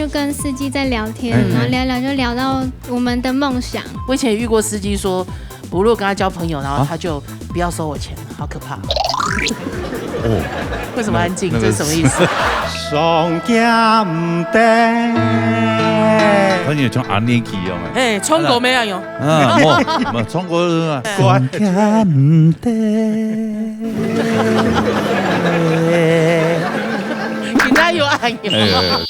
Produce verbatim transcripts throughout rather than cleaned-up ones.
就跟司机在聊天，嗯。然后聊聊就聊到我们的梦想。我以前也遇过司机说，我如果跟他交朋友，然后啊？他就不要收我钱，好可怕。哦。为什么安静？那，那个这是什么意思？上家毋得。他有像阿尼基一样哎。哎，唱歌没有用。啊，没，没唱歌是吧？哎。上家毋得。今天有爱有。哎，哎，哎。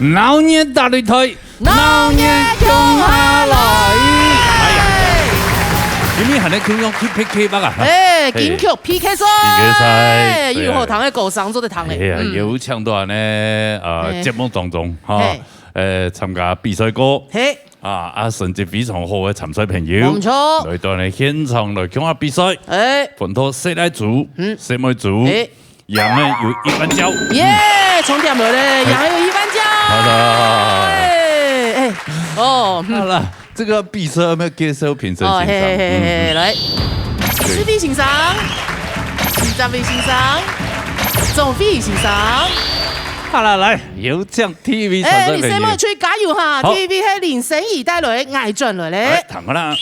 鬧熱踏擂台。 鬧熱共下來。哎呀，今日還在共樣去P K吧啊。哎，嘿。金曲P K賽。P K賽，哎，對啊。又好聽个歌聲做得聽咧。哎呀，嗯。有請到呢，呃，嘿。節目當中，哈，嘿。呃，參加比賽過。嘿。啊，啊，成績非常好个參賽朋友。無錯。來到呢現場來共下比賽。哎。分到細倈組、嗯。細妹組。哎。 贏个有一萬塊。耶，重點了嘞，贏个有一萬塊。好的。哎，哎，哦，嗯。好了，這個比賽有沒有介紹評審先生？哦，嘿，嘿，嘿，嘿，嗯，嗯。來。對。第一位先生，第二位先生，總會先生。好了，來，有請第一位參賽朋友。哎，你先莫去加油哈，好。第一位係林心怡帶來个，𠊎轉來咧。來，談過啦。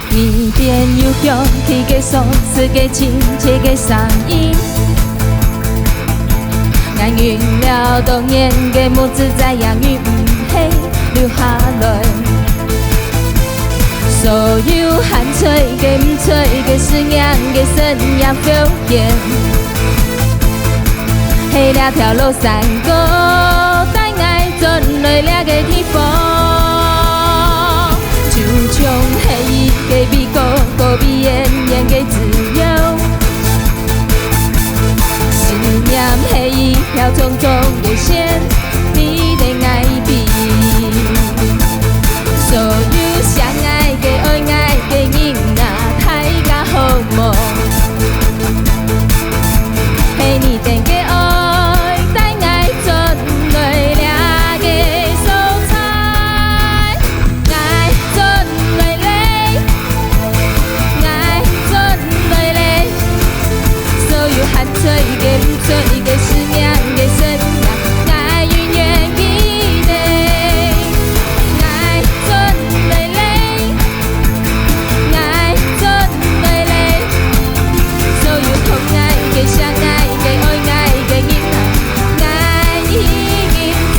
耳邊又響起該熟悉个親切个聲音。 𠊎忍了多年个目汁再也忍毋係流下來。所有喊出个、毋出个、思念个聲也浮現，係這條老山歌帶𠊎轉來這个地方。就像係一个美國高鼻遠遠个自由。 思念係一條長長个線，你等𠊎比。所有想愛个、愛愛个人啊，大家好無？係你等个愛，帶𠊎轉來這个所在。 𠊎轉來咧，𠊎轉來咧，所有喊出个、毋出个、思念个聲音，𠊎永遠記得。𠊎轉來咧，𠊎轉來咧，所有疼𠊎个、惜𠊎个、愛𠊎个人啊，𠊎已經轉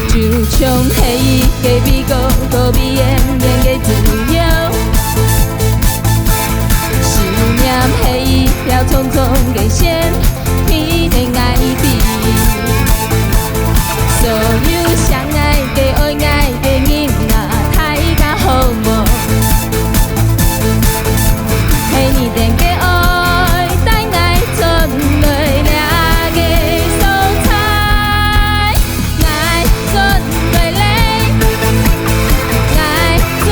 就像係一个美國高鼻遠遠个自由，思念係一條長長个線， 你等𠊎比。所有想愛个、愛愛个人啊，大家好無？係你等个愛，帶𠊎轉來這个所在。 𠊎轉來咧，𠊎轉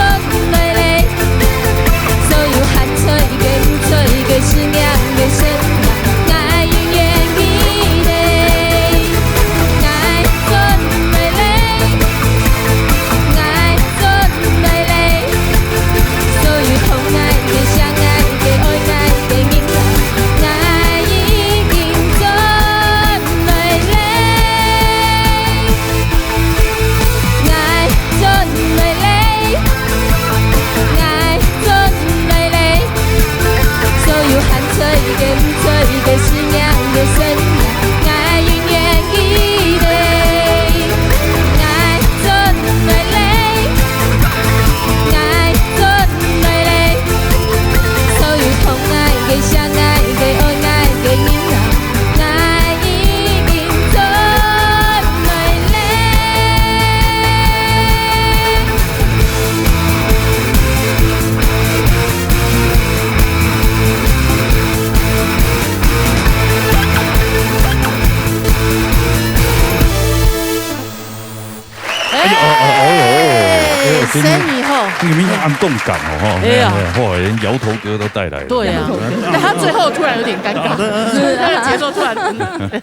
生意吼，你们要按动感哦，哈，哎呀，哇，连摇头哥都带来了。对啊，但他最后突然有点尴尬，那个节奏突然，哎，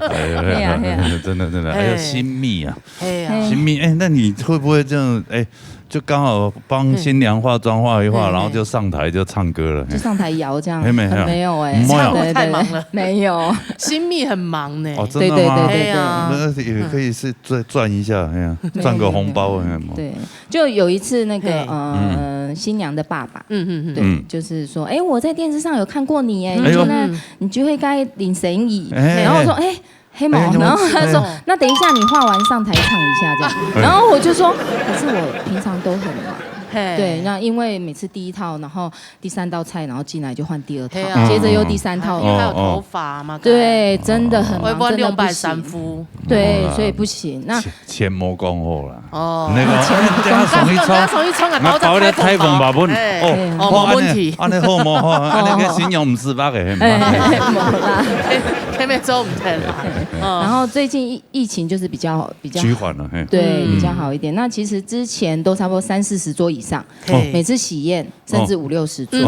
哎呀，哎呀，真的真的，还有新密啊，哎呀，新密，哎，那你会不会这样，哎，就刚好帮新娘化妆化一化，然后就上台就唱歌了，就上台摇这样，没有没有，没有哎，没有，太忙了，没有，新密很忙呢，哦，真的吗？对对对对对，那也可以是赚赚一下，哎呀，赚个红包，哎，对。就有一次那个呃新娘的爸爸，嗯嗯嗯，对，就是说，哎，我在电视上有看过你耶，你就那，你就会该领神椅，然后我说，哎，黑毛，然后他说，那等一下你化完上台唱一下这样，然后我就说，可是我平常都很忙，对，那因为每次第一套，然后第三道菜，然后进来就换第二套，接着又第三套，因为还有头发嘛，对，真的很忙，真的不行，对，所以不行，那。钱无讲好啦。哦，那个钱等下送一冲，等下送一冲啊，包在太空包，哦，没问题，安尼好无？好，安尼个新娘毋失望个，哎，没啦，天天做毋得啦。然后最近疫疫情就是比较比较趋缓了，嘿，对，比较好一点。那其实之前都差不多三四十桌以上，每次喜宴甚至五六十桌，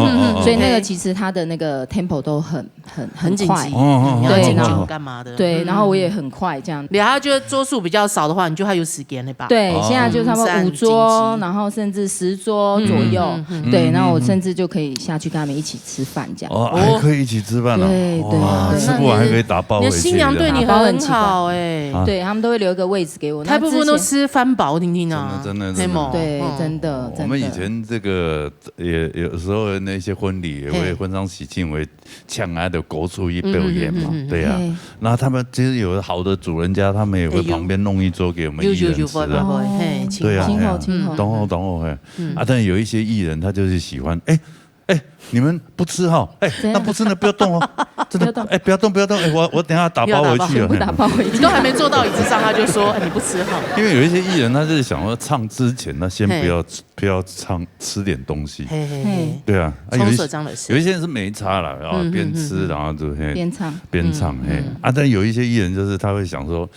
所以那个其实他的那个 tempo 都很很很紧急，你要敬酒干嘛的？对，然后我也很快这样。你还觉得桌数比较少的话，你就还有时间了吧？对，现在就差不多五桌，然后甚至十桌左右。对，然后我甚至就可以下去跟他们一起吃饭这样。哦，还可以一起吃饭了，对对，吃不完还可以打包回去。新娘对你很好哎，对他们都会留一个位置给我。大部分都吃番包，听听啊，真的真的，对，真的。我们以前这个也有时候那些婚礼也会婚丧喜庆会 抢啊，就过出去表演嘛，对呀。那他们其实有的好的主人家，他们也会旁边弄一桌给我们艺人吃啊。有有有，会会会，嘿，对呀，挺好挺好，懂哦懂哦，嘿。啊，但是有一些艺人他就是喜欢，哎哎，你们不吃哈，哎，那不吃呢不要动哦，真的，哎，不要动不要动，哎，我我等下打包回去啊，全部打包回去，都还没坐到椅子上，他就说，哎，你不吃哈。因为有一些艺人他是想要唱之前，他先不要不要唱，吃点东西，嘿嘿嘿，对啊，有一些人是没差啦，然后边吃然后就嘿边唱边唱嘿啊，但有一些艺人就是他会想说，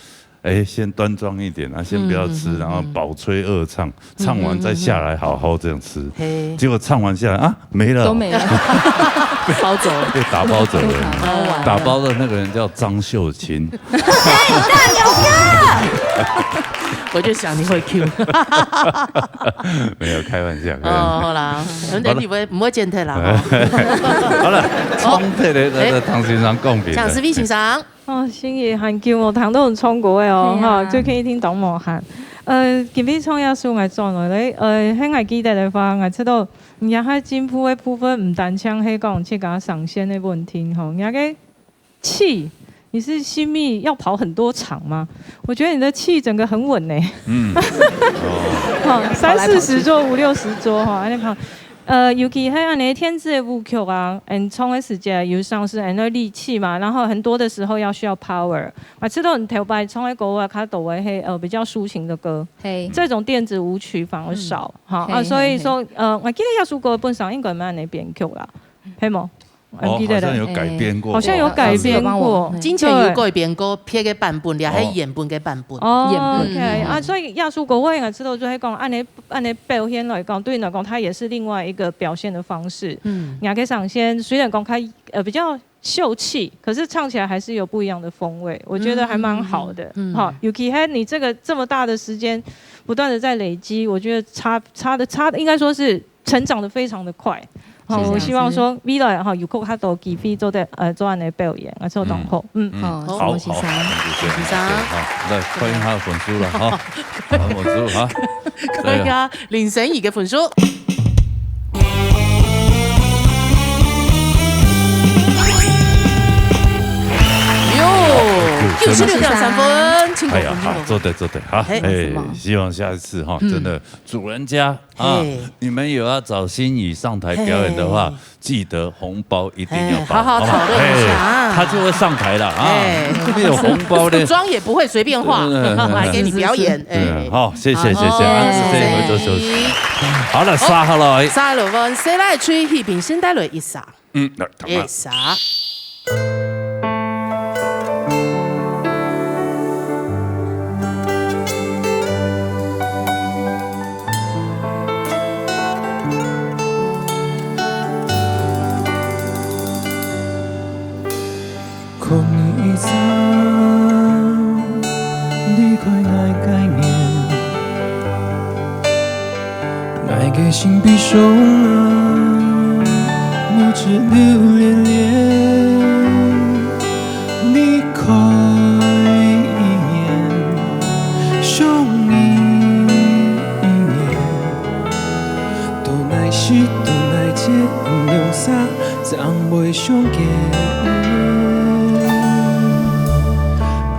哎，先端庄一点啊，先不要吃，然后饱吹饿唱，唱完再下来好好这样吃，结果唱完下来啊没了，都没了，包走了，被打包走了，打包的那个人叫张秀琴，我就想你会 Q。没有开玩笑，开玩笑。哦，好啦，反正你不会不会见他啦。好了，唱这个那个唐先生讲评。讲是魏先生。哦，心怡很久无听到你唱歌个哦，哈，最近一定当无閒。呃，今日唱一首我转来咧，呃，很爱记得的话，我知道你还进步的部分，毋单淨係讲自家上线的问题吼，你个 气，你是心里要跑很多场吗？我觉得你的气整个很稳呢。嗯，哦，三四十桌、五六十桌哈，安尼跑。呃，尤其係安尼天子的舞曲啊，嗯，唱的时节有像是很多力气嘛，然后很多的时候要需要 power。啊，知道你头擺唱的歌啊，較多的係呃比较抒情的歌，嘿，这种电子舞曲反而少哈啊，所以说呃，我记得耶稣歌本身应该蛮安尼编曲啦，系无？ 哦，好像有改编过，好像有改编过，金钱有改编过，别个版本，也还原本个版本。哦，OK 啊，所以耶稣国我应该知道，就系讲按呢按呢表现来讲，对你来讲，它也是另外一个表现的方式。嗯，你还可以上线，虽然讲它呃比较秀气，可是唱起来还是有不一样的风味，我觉得还蛮好的。嗯，好，尤其还你这个这么大的时间，不断的在累积，我觉得差差的差的应该说是成长的非常的快。 好，我希望说未来哈有更加多机会做得呃做安尼表演，啊做同好，嗯，好，好，谢谢先生，谢谢先生，好，来看一下分数了哈，看分数哈，看一下林生怡个分数。哟，九十六点三分，辛苦辛苦。哎呀，好，做得做得，好，哎，希望下一次哈，真的主人家 啊，你们有要找心怡上台表演的话，记得红包一定要包，好好讨论一下啊。他就会上台了啊，没有红包的，妆也不会随便化，还给你表演。哎，好，谢谢谢谢，啊，这一回就休息。好了，杀好了，杀了，我们谁来吹？一边先带来一杀，嗯，来，一杀。个心悲伤啊，目汁流连连，离开一年，想你一年，到哪时，到哪节，两儕正会相见。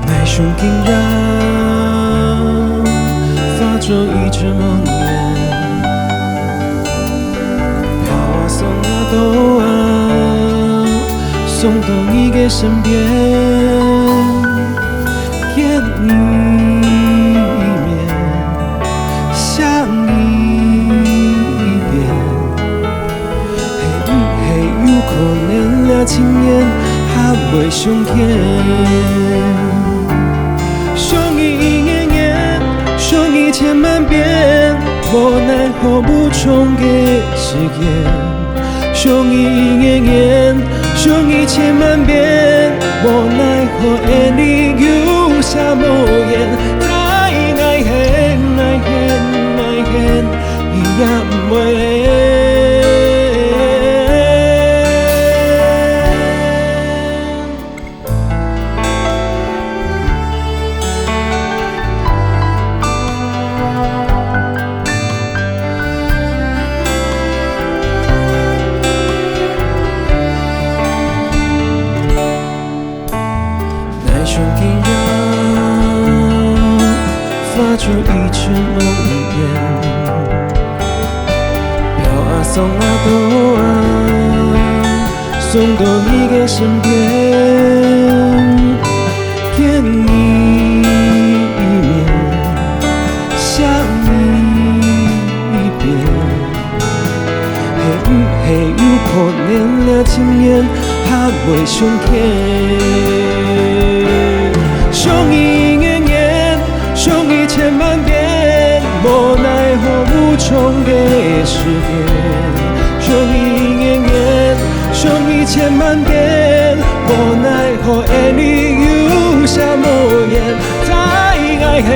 爱上今夜，化作一阵梦魇。飘啊送啊到啊，送到你个身边，见你一面，想你一遍。 係毋係有可能這七年還會相見？想你一年年，想你千萬遍，無奈何無從个時間。想你一年年，想你千萬遍，無奈何愛你有啥無緣？再愛恨，愛恨，愛恨， 也毋會。愛上今夜，化作一陣夢魇。飄啊送啊到啊，送到你个身邊，見你一面，想你一遍。 係毋係有可能這七年還會相見？想你一年年，想你千萬遍，無奈何無從个時間。想你一年年，想你千萬遍，無奈何愛你有啥無緣？再愛恨，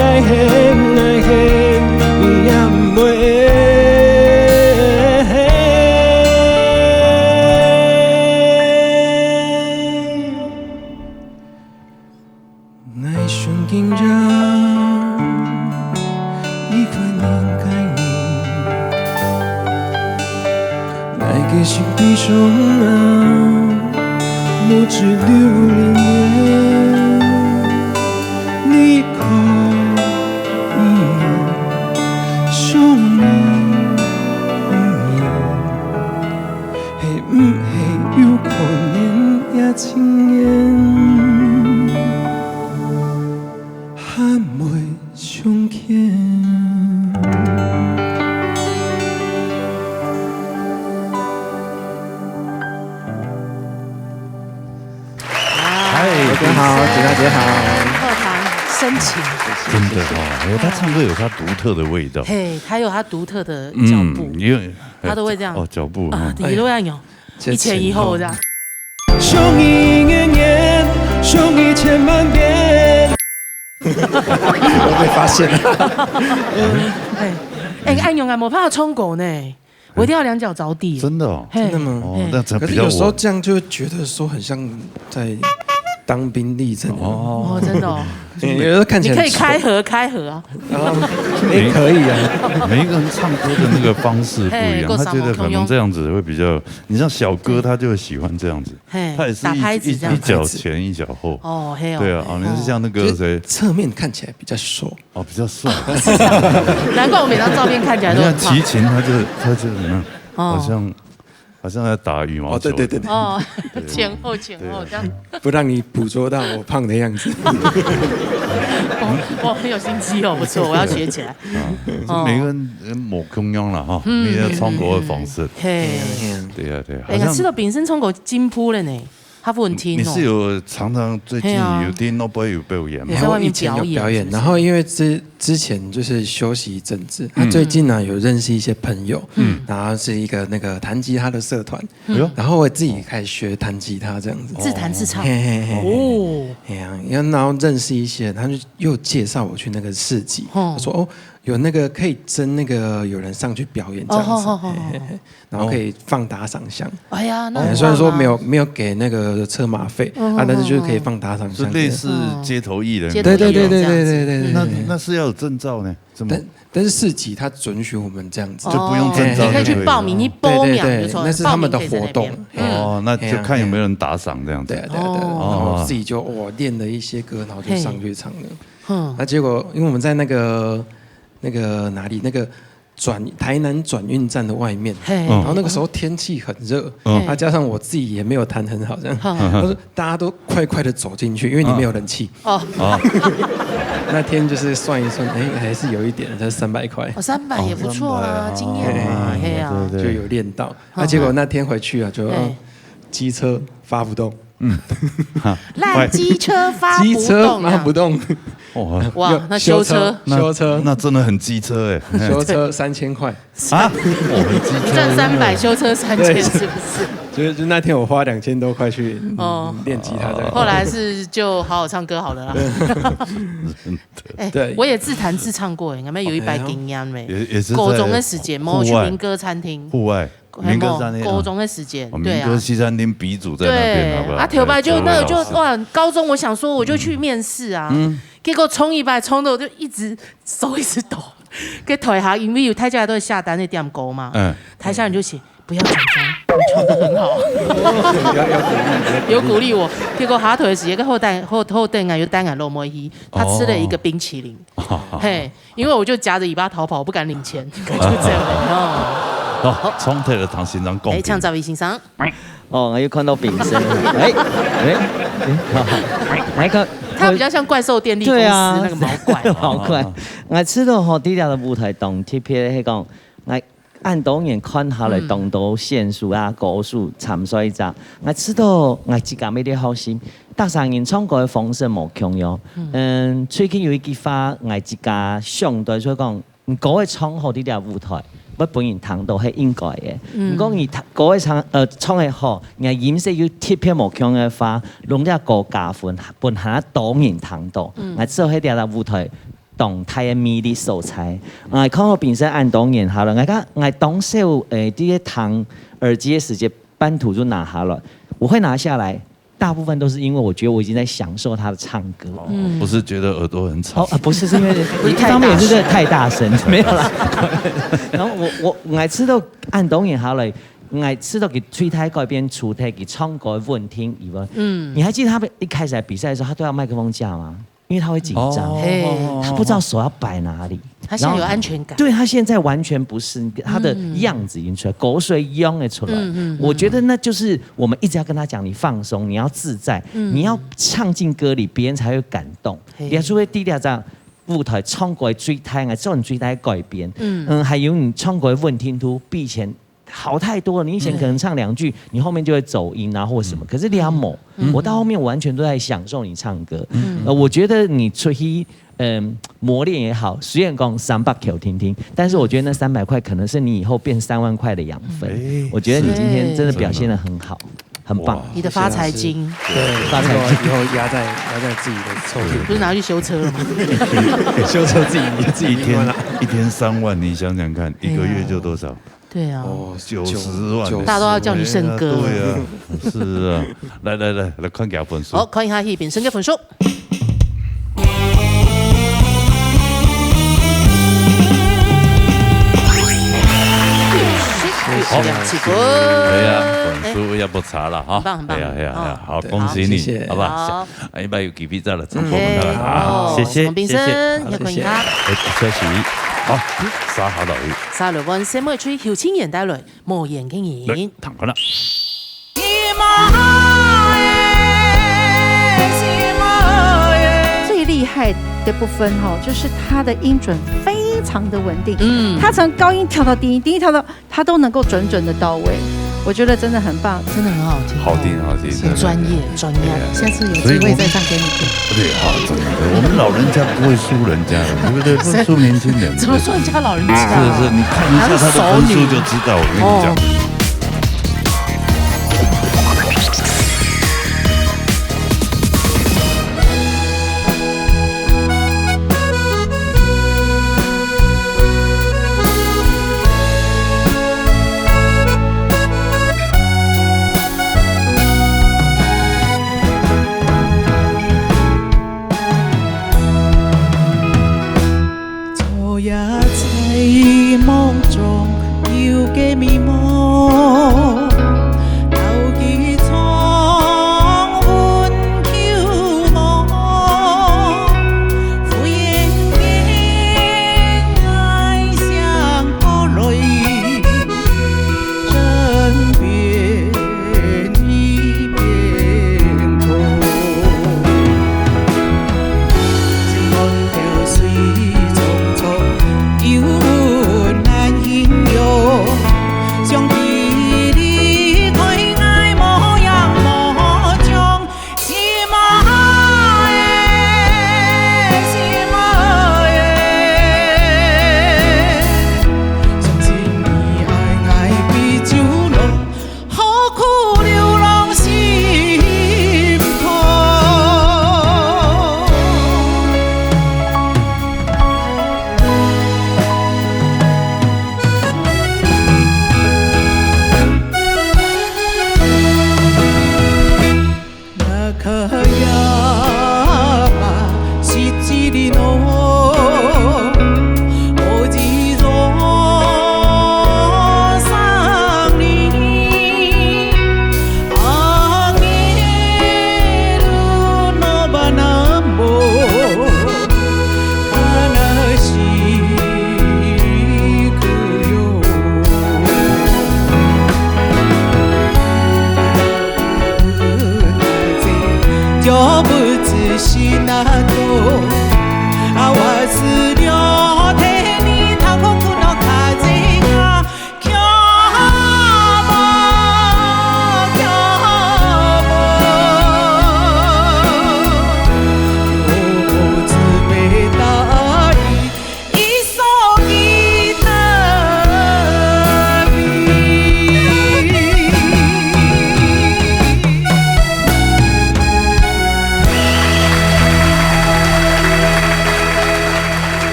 愛恨，愛恨，也毋會。 愛上今夜，一塊人个你，愛个心悲傷啊，目汁流連連，離開你，想你一年。 係毋係有可能這七年還會相見？嗨，大家好，姐大姐好。課堂深情。真的哦，哎，他唱歌有他獨特的味道。嘿，他有他獨特的腳步。嗯，因為 他都會這樣。哦，腳步，啊，嗯。你都會這樣搖，前前後後。一前一後這樣。想你一年年，想你千萬遍。我被發現了。哎，哎，恁樣啊，無辦法唱歌呢，我一定要兩腳著地。真的哦。嘿。真的嗎？哦，嘿。那才比較穩。可是有時候這樣就會覺得說很像在當兵歷程。哦。哦，真的哦。嗯，有時候看起來很醜。你可以開合，開合啊。 啊，也可以啊。每一個人唱歌的那個方式不一樣，嘿，他覺得可能這樣子會比較，你像小哥，他就會喜歡這樣子，嘿，他也是一，打拍子這樣。一，一腳前一腳後。哦，嘿哦，對啊，嘿哦。啊，你是像那個誰，就是側面看起來比較瘦。哦，比較瘦。難怪我每張照片看起來都很胖。你看齊秦，他就，他就怎麼樣？哦。好像 好像在打羽毛球。哦，對，對，對，對。哦，對。前後，前後，對。這樣。不讓你捕捉到我胖的樣子。我，我很有心機哦，不錯，我要學起來。啊，哦。每個人，呃，無共樣啦，哈，嗯。每個人唱歌的方式。嘿。對啊，對啊，哎呀，好像試著本身唱歌進步了呢。較穩定哦。你是有常常最近有聽到有表演嗎？有在外面表演，以前有表演，是不是？然后因为之之前就是休息一阵子，那最近呢有认识一些朋友，嗯，然后是一个那个弹吉他的社团，哎呦，然后我自己开始学弹吉他这样子。自弹自唱。嘿嘿嘿，哦，哎呀，然后认识一些，他就又介绍我去那个市集，哦他说哦，有那个可以争那个有人上去表演这样子，哦好好好嘿嘿嘿，然后可以放打赏箱。哎呀，那哎，很虽然说棒啊没有没有给那个车马费啊，但是就是可以放打赏箱。是类似街头艺人。街头艺人对对对对这样子对对对对。那那是要有证照呢？怎么？但但是市集他准许我们这样子，就不用证照你可以就可以了。去报名，你报名对对对，就错，那是他们的活动报名可以在那边。哎呀哦，那就看有没有人打赏这样子。对啊对啊对啊，哦然后自己就哇练了一些歌，然后就上去唱了。嗯，那结果因为我们在那个那个哪里那个转台南转运站的外面，嘿，然后那个时候天气很热，嗯啊，加上我自己也没有弹很好，这样，好他说大家都快快的走进去，因为里面有冷气。哦，那天就是算一算，哎，还是有一点，才三百块。哦，三百也不错啊，哦经验嘛，嘿啊，对就有练到。那结果那天回去啊，就嘿嗯机车发不动，烂机车发不机车动啊发不，动，哇，哇，那修车修车，那真的很机车哎。修车三千块，啊，我很机车。赚三百修车三千是不是？就是就那天我花两千多块去哦练吉他这样。后来是就好好唱歌好了啦。哎对，我也自弹自唱过，应该有一百经验没？也也是在高中的时间，我去户外民歌餐厅，户外，还有民歌餐厅啊。高中的时间哦，对啊民歌西餐厅鼻祖在那边，对好不好？啊，头摆就哎那个就各位老师哇，高中我想说我就去面试啊，结果冲一百冲的我就一直手一直抖，给台下因为有台下都会下单那点歌嘛，嗯，台下人就写不要紧张，你唱的很好，有鼓励我。结果下台的时，个后台后后台啊，有单啊落没一，他吃了一个冰淇淋，嘿，因为我就夹着尾巴逃跑，我不敢领钱，就这样哦。哦，冲退了唐先生共哎，鸣。唱赵一先生，哦，又看到炳生，哎哎哎，好好，来看，他比较像怪兽电力公司对啊那个毛怪。毛怪。我知道吼，在这个舞台当特别，迄讲，我恁多年看下来，当多选手啊、歌手参赛者，我知道我自家乜个好心，大三人唱歌的方式无共样。嗯，最近有一句话，我自家想到就讲，你歌会唱好，在这舞台，要分人听到，系应该的。如果你歌会唱，呃，唱会好，你音色又特别无共的话，弄这歌加分，分下多人听到，我知道喺这个舞台。 当大的魅力所在。啊，看好评审恁多年下来，我看我当时诶，第一堂耳机的时节，半途就拿下来，我会拿下来，大部分都是因为我觉得我已经在享受他的唱歌。嗯，不是觉得耳朵很吵。哦，啊，不是，是因为一方面也是真的太大声，没有啦。然后我我我知道恁多年下来，我知道佢吹台改变除台佢唱歌的问题以外，嗯，你还记得他们一开始来比赛的时候，他都要麦克风架吗？因为他会紧张，哦嘿他不知道手要摆哪里。他现在有安全感。对，他现在完全不是，他的样子已经出来，口水湧了出来。我觉得那就是我们一直要跟他讲，你放松，你要自在，你要唱进歌里，别人才会感动。嘿你要是会低调这样。舞台唱歌最大个，做你最大个改变，嗯，还有你唱歌的稳定度比以前好太多了。你以前可能唱两句，你后面就会走音啊或什么，可是你要猛，我到后面完全都在享受你唱歌。呃，我觉得你出去，嗯，磨练也好，虽然讲三百块听听，但是我觉得那三百块可能是你以后变三万块的养分。我觉得你今天真的表现得很好，很棒。你的发财金，对，发财金以后压在压在自己的抽屉，不是拿去修车了吗？修车自己自己一天一天三万，你想想看，一个月就多少？对啊，哦，九十万，九大家都要叫你圣哥。对啊，是啊，来来来来看一下分数。好，看一下戏评审个分数。好，两七分。哎呀，分数也不差了哈。很棒很棒哎呀哎呀哎呀，好，恭喜你，谢谢好吧？好，下一摆有机会再来唱歌分他啊。好，谢谢王评审，谢谢要看一下。哎，休息，好，啥好老师。沙罗文什么吹九七年代来，莫言个人。唱歌了。最厉害的部分哈，就是他的音准非常的稳定。嗯，他从高音跳到低音，低音跳到，他都能够准准的到位。我觉得真的很棒。真的很好听哦。好听，好听，很专业，真的。专业。对啊。下次有机会再唱给你听。所以我们，对，好，真的，我们老人家不会输人家的，对不对？不输年轻人。怎么说人家老人家啊？是，是，你看一下他的分数就知道，我跟你讲。哦。 昨夜在梦中有个美梦，到起窗闻秋风，忽然间哀伤过来，枕边 一片空。心肝头水冲冲，又难形容。想起你开眼模样模样，心啊哎，心啊哎。相信你爱爱比酒浓。 何苦流浪心痛？那个呀，是几里路？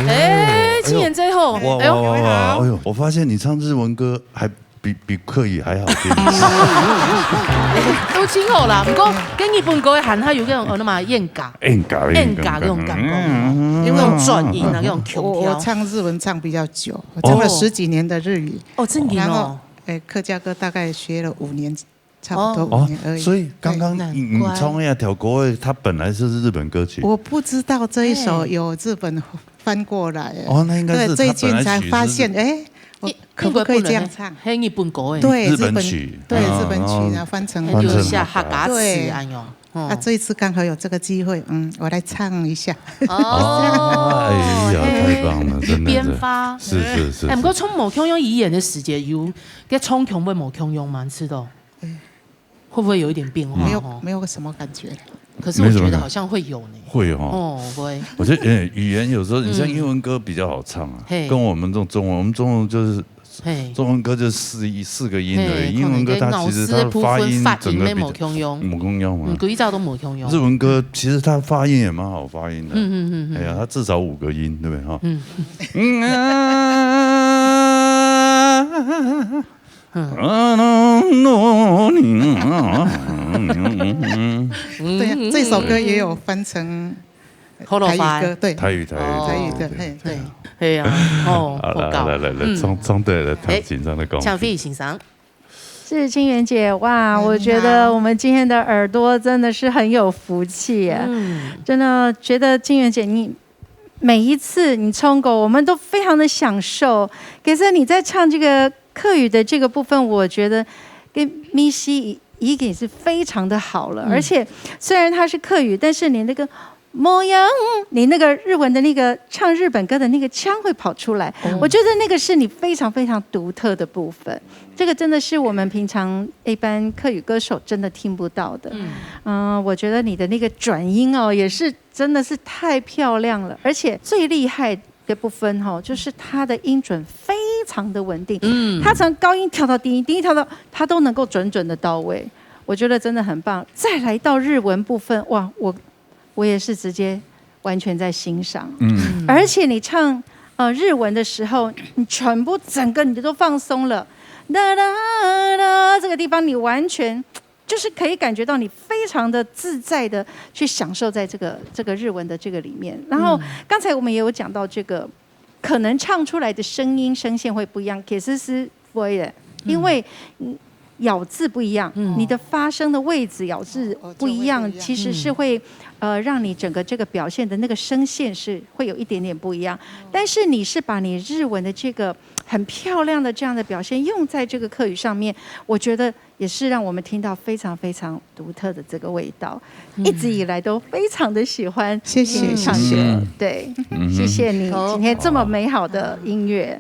哎，哎呦，金贤最后，哇，哎呦。哇，哇，哇，哎呦，我发现你唱日文歌还比，比客语还好听。哎，都真好啦，不过跟日本歌的喊，它有那种，呃，那么演歌。演歌的演歌，演歌那种感觉，嗯。有那种转音啊，那种腔调。我，我唱日文唱比较久，我唱了哦。十几年的日语。哦，真的哦。然后，哎，客家歌大概学了五年，差不多五年而已。哦，所以刚刚你，对。难怪。你唱那条歌，它本来就是日本歌曲。我不知道这一首有日本翻过来，哎。哦，那应该是对，最近才发现，它本来曲是，哎，我可不可以这样唱？嘿，日本歌，哎。对，日本曲，日本，对，啊，日本曲，然后，然后翻成，翻成客家歌。那就写客家词，对。哎呦，哦。啊，这一次刚好有这个机会，嗯，我来唱一下。哦，哦，哎呀，嘿。太棒了，真的是。编发。是，是，是，哎，不过是。唱无共样语言的时节，有，跟唱腔会无共样吗？你知道？哎。 会不会有一点变化？没有，哦。没有什么感觉。可是我觉得好像会有呢。没什么感，会有哦。哦，会。我觉得，呃，语言有时候，你像英文歌比较好唱啊，嗯。嘿。跟我们这种中文，我们中文就是，嘿。中文歌就四，四个音而已，嘿，英文歌它其实它的发音整个比较可能跟咬字部分发音没有共样。无共样嘛。嗯，规则都无共样。日文歌其实它发音也蛮好发音的。嗯，嗯，嗯，嗯。哎呀，它至少五个音，对不对？哈。嗯。嗯啊。 嗯。啊，喏，喏，你，啊，嗯。对呀，这首歌也有翻成台语歌，对。台语，台语，哦。台语歌，对，嘿。对。对。嘿啊，哦，好啦，好搞。来，来，来，嗯。唱，唱对了，哎，唱紧张的功夫。请费先生。是，金元姐，哇，哎，我觉得我们今天的耳朵真的是很有福气耶。嗯。真的觉得金元姐，你每一次你唱歌，我们都非常的享受。可是你在唱这个客语的这个部分，我觉得跟咪西已，已经是非常的好了。嗯。而且虽然它是客语，但是你那个模样，你那个日文的那个唱日本歌的那个腔会跑出来。我觉得那个是你非常非常独特的部分，这个真的是我们平常一般客语歌手真的听不到的。嗯，我觉得你的那个转音哦，也是真的是太漂亮了，而且最厉害的部分哈、就是它的音准非常的稳定。嗯，它从高音调到低音，低音调到，它都能够准准的到位。我觉得真的很棒。再来到日文部分，哇，我我也是直接完全在欣赏。嗯，而且你唱呃日文的时候，你全部整个你都放松了，哒哒哒，这个地方你完全就是可以感觉到你非常的自在的去享受在这个这个日文的这个里面。然后刚才我们也有讲到这个，可能唱出来的声音声线会不一样，其实是不会的，因为嗯咬字不一样，你的发声的位置咬字不一样，其实是会呃让你整个这个表现的那个声线是会有一点点不一样。但是你是把你日文的这个很漂亮的这样的表现用在这个客语上面，我觉得也是让我们听到非常非常独特的这个味道。一直以来都非常的喜欢谢谢听你唱歌，谢谢。对，谢谢你今天这么美好的音乐。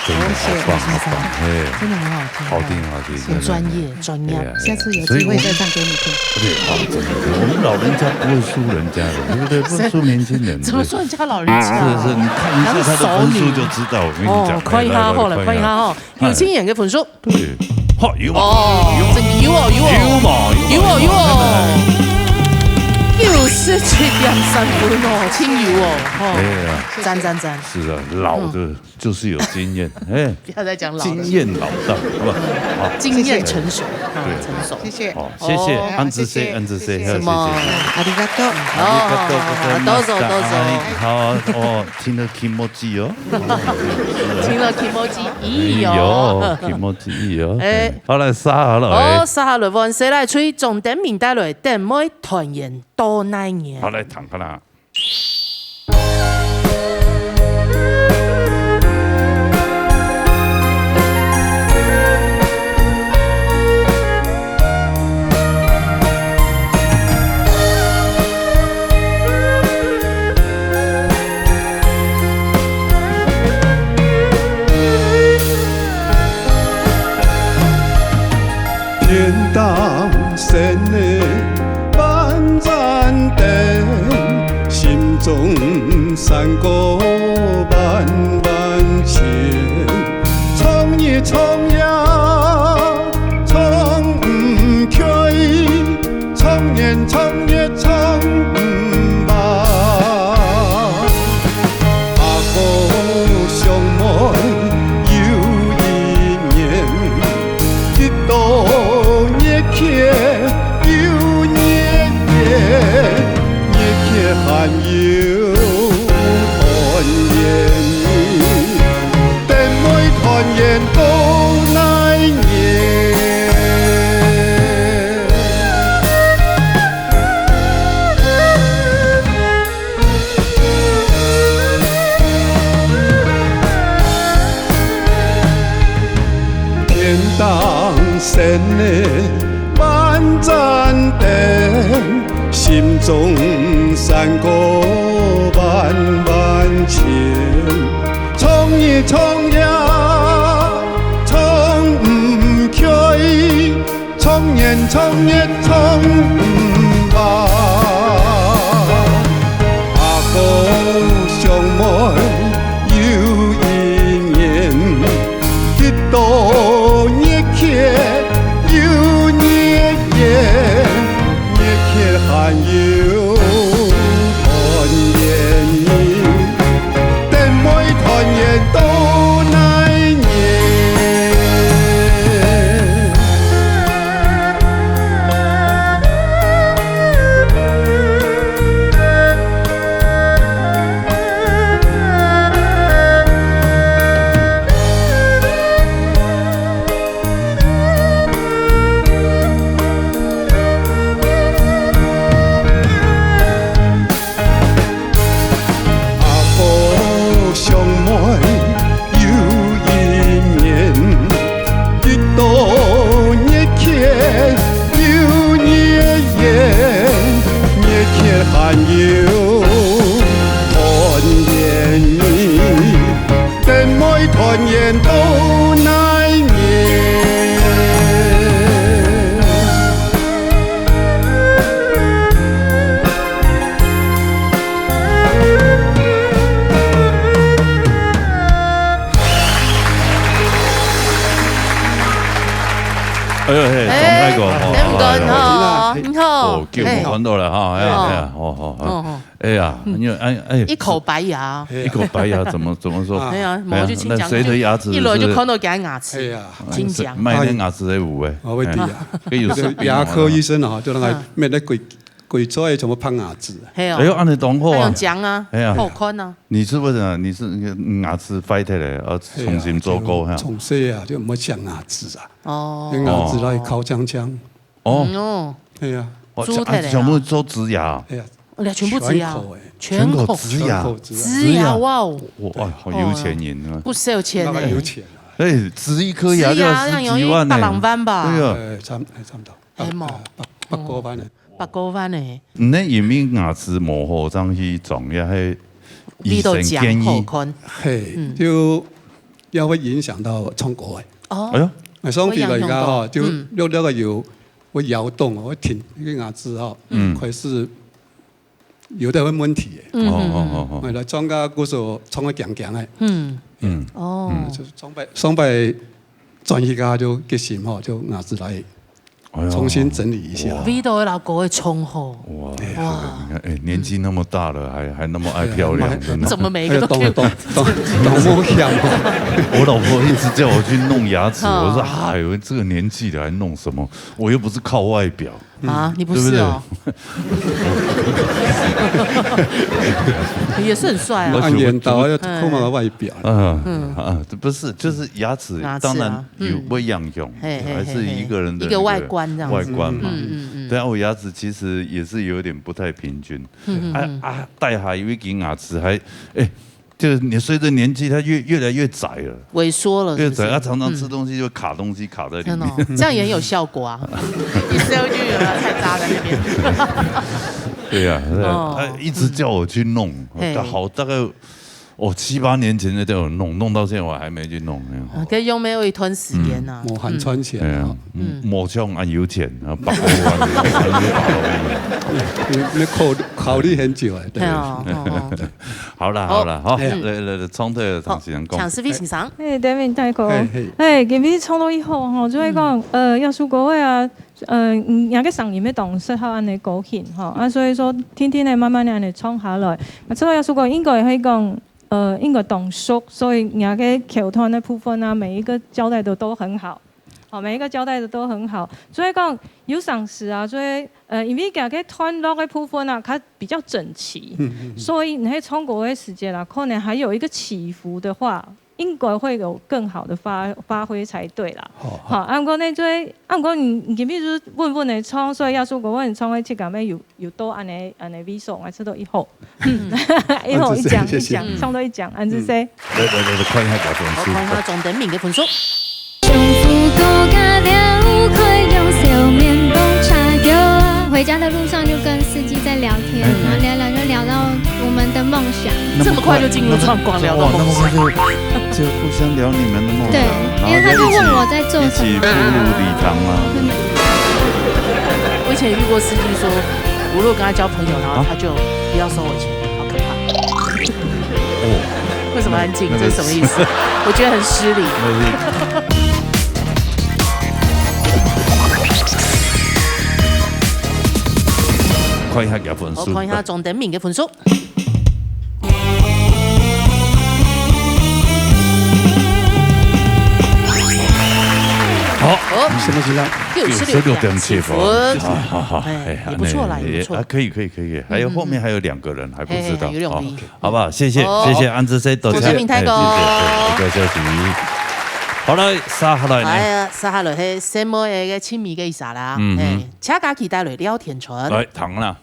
真的好棒，好棒，嘿，真的很好听，好听，好听，很专业，专业。下次有机会再唱给你听。对，好，真的，我们老人家不会输人家的，对不对？不输年轻人。怎么说人家老人家？是是，你看一下他的分数就知道。我跟你讲，哦，看一下好了，看一下哈，有青眼的分数。对，好，有哦，真有哦，有哦，有哦，有哦，九十七点三分哦，真有哦，哎呀，赞赞赞，是啊，老的。就是有经验，哎，不要再讲老了，经验老道，是吧？好，经验成熟，对，成熟。谢谢，好，谢谢，安之谢，安之谢，什么？ありがとう，ありがとうございました。どうぞどうぞ。好，哦，听了 kimoji 哦，听了 kimoji いいよ，いいよ，kimoji いいよ。哎，好来杀好了，哦，杀好了，我们谁来吹？重点名带来，等妹团圆多难年。好来，谈看啦。 天当升的万盏灯，心中山歌万万千。唱日唱夜唱毋开，唱年唱月唱毋罢。 阿哥相妹有一年，一到日缺有日缺，日缺还有团圆日，等妹团圆到哪年？ 天当升的万盏灯，心中山歌万万千。唱日唱夜唱毋开， 唱年唱月唱毋罢。阿哥相妹有一年，一到日缺有日缺，日缺还有团圆日。 等妹团圆到哪年？你好，你好。哦，叫我看到了哈，哎呀，哎呀，好，好，好。哦，哦。哎呀，你看，哎，哎，一口白牙。一口白牙怎么，怎么说？啊。哎呀，哎呀，我就请讲，那谁的牙齿是，一来就看到佢个牙齿，哎呀。请讲。卖那牙齿的有哎。我问你啊，哎，这有视频哦。牙科医生啊，就让他嗯。每个鬼，鬼抓一种拍牙齿。嘿哦。哎呦，按呢当好啊。还有讲啊，哎呀。好看啊。你是不是啊？你是那个牙齿坏掉了，要重新做过哈？哎呀，就从小啊，就没镶牙齿啊。哦。用牙齿来敲锵锵。 哦。嗯哦。哎呀。哦，蛀忒了啊。啊，全部做植牙啊？哎呀，哦，全部植牙，全口哎。全口。全口植牙。全口植牙。植牙，哇哦。哇，哎，好有钱人啊。哦，不少钱呢。那个有钱啊。哎，植一颗牙就要十几万呢。植牙那容易八百万吧？对啊。哎，差，哎，差不多。哎，嘛。八，八，八九万呢。八九万呢。那因为牙齿无好，这样去装，也还医生建议。味道讲好看。嘿，嗯。就也会影响到唱歌哎。哦。哎呦。哎，所以来讲吼，会影响到。就嗯。六，六个有 會搖動哦，會停，一个牙齿哦，嗯。开始有点问题耶。嗯，哦，哦，哦，哦。哎，来装个鼓手，装个强强哎。嗯。嗯。哦。嗯，就是上摆，上摆转去个就决心吼，就牙齿来哎呦，重新整理一下。哇。味道个老狗会冲吼。哇，哇。这个你看，哎，年纪那么大了，还，还那么爱漂亮，哎呀，真的。怎么每一个都哎呀，懂，懂，懂，懂，我想。我老婆一直叫我去弄牙齿，嗯。我说，哎呦，这个年纪了还弄什么？ 我又不是靠外表，啊，你不是哦。对不对？也是很帅啊。我按眼刀要看嘛外表。嗯，嗯。啊，不是，就是牙齿，牙齿啊，当然有，嗯。不一样用，嘿，嘿，还是一个人的那个嘿，嘿，一个外观这样子。外观嘛。嗯，嗯，嗯。对啊，我牙齿其实也是有点不太平均。嗯，嗯，啊，嗯。啊，戴下有一根牙齿还，哎， 就是你随着年纪，它越，越来越窄了。萎缩了，是不是？越窄，它常常吃东西就卡东西，卡在里面。嗯。真的哦，这样也很有效果啊。你是有去有没有菜渣在那边？对呀，对呀，哦。他一直叫我去弄，嗯。嘿。好，大概，哦，七八年前就叫我弄，弄到现在我还没去弄，哎呀。啊，可以用没有一段时间啊。嗯。无閒賺錢啊。哎呀，嗯。嗯，无像啊有钱啊，百多万，百多万。你，你考，考虑很久哎，对。哎呀，哦，哦。 好啦，好。好啦，好，哎呀。来，来，来，唱个当时人讲。好，请思菲先生。嘿，David大哥。嘿，嘿。嘿，今日唱到以后吼，就会讲，嗯。呃，耶稣国会啊，呃，嗯，人个声音要当适合安尼高兴吼，啊，所以说，天天的慢慢的安尼唱下来，啊，唱到耶稣国会应该会讲，呃，应该当熟，所以人个口头的部分啊，每一个交代的都很好。 哦，每一个交代的都很好。所以讲，有当时啊，所以，呃，因为佢个段落的部分啊，它比较整齐，嗯，嗯，嗯。所以你在唱歌的时间啦，可能还有一个起伏的话，应该会有更好的发，发挥才对啦。好，好。好，啊，毋过呢，所以，啊，毋过你，你今日就是稳稳的唱，所以耶稣国会唱个质感有，有到安尼，安尼味緒，我觉得以后，嗯。以后一讲，谢谢，谢谢。一讲，唱到一讲，安子说。嗯。来，来，来，来，看一下假装是。好，看一下总等名的分数。 回家的路上就跟司机在聊天，哎，然后聊聊就聊到我们的梦想。那么快，这么快就进入状况，聊到梦想。哇，那么快就，就互相聊你们的梦想，对，然后因为他就问我在做什么。就一起，一起步入礼堂吗？嗯。我以前遇过司机说，我如果跟他交朋友，然后他就不要收我钱，好可怕。哦。为什么安静？那，那个这是什么意思？我觉得很失礼。那是 看一下佢个分数。好，看一下总等名个分数。好。好。什么情况？九十六点七分。九十六点七分。好，好，好，哎，哎，也不错啦，哎，也不错。啊，可以，可以，可以，还有后面还有两个人还不知道。嗯，嗯。嘿，嘿，有两题。好。 好不好？谢谢，好。谢谢安子生，多谢。多谢明泰哥。哎，谢谢，哎，一个消息。好来，接下来呢？哎呀，接下来係細妹个个親密个意思啦。嗯哼。哎，車家期待來聊天傳。來，聽啦。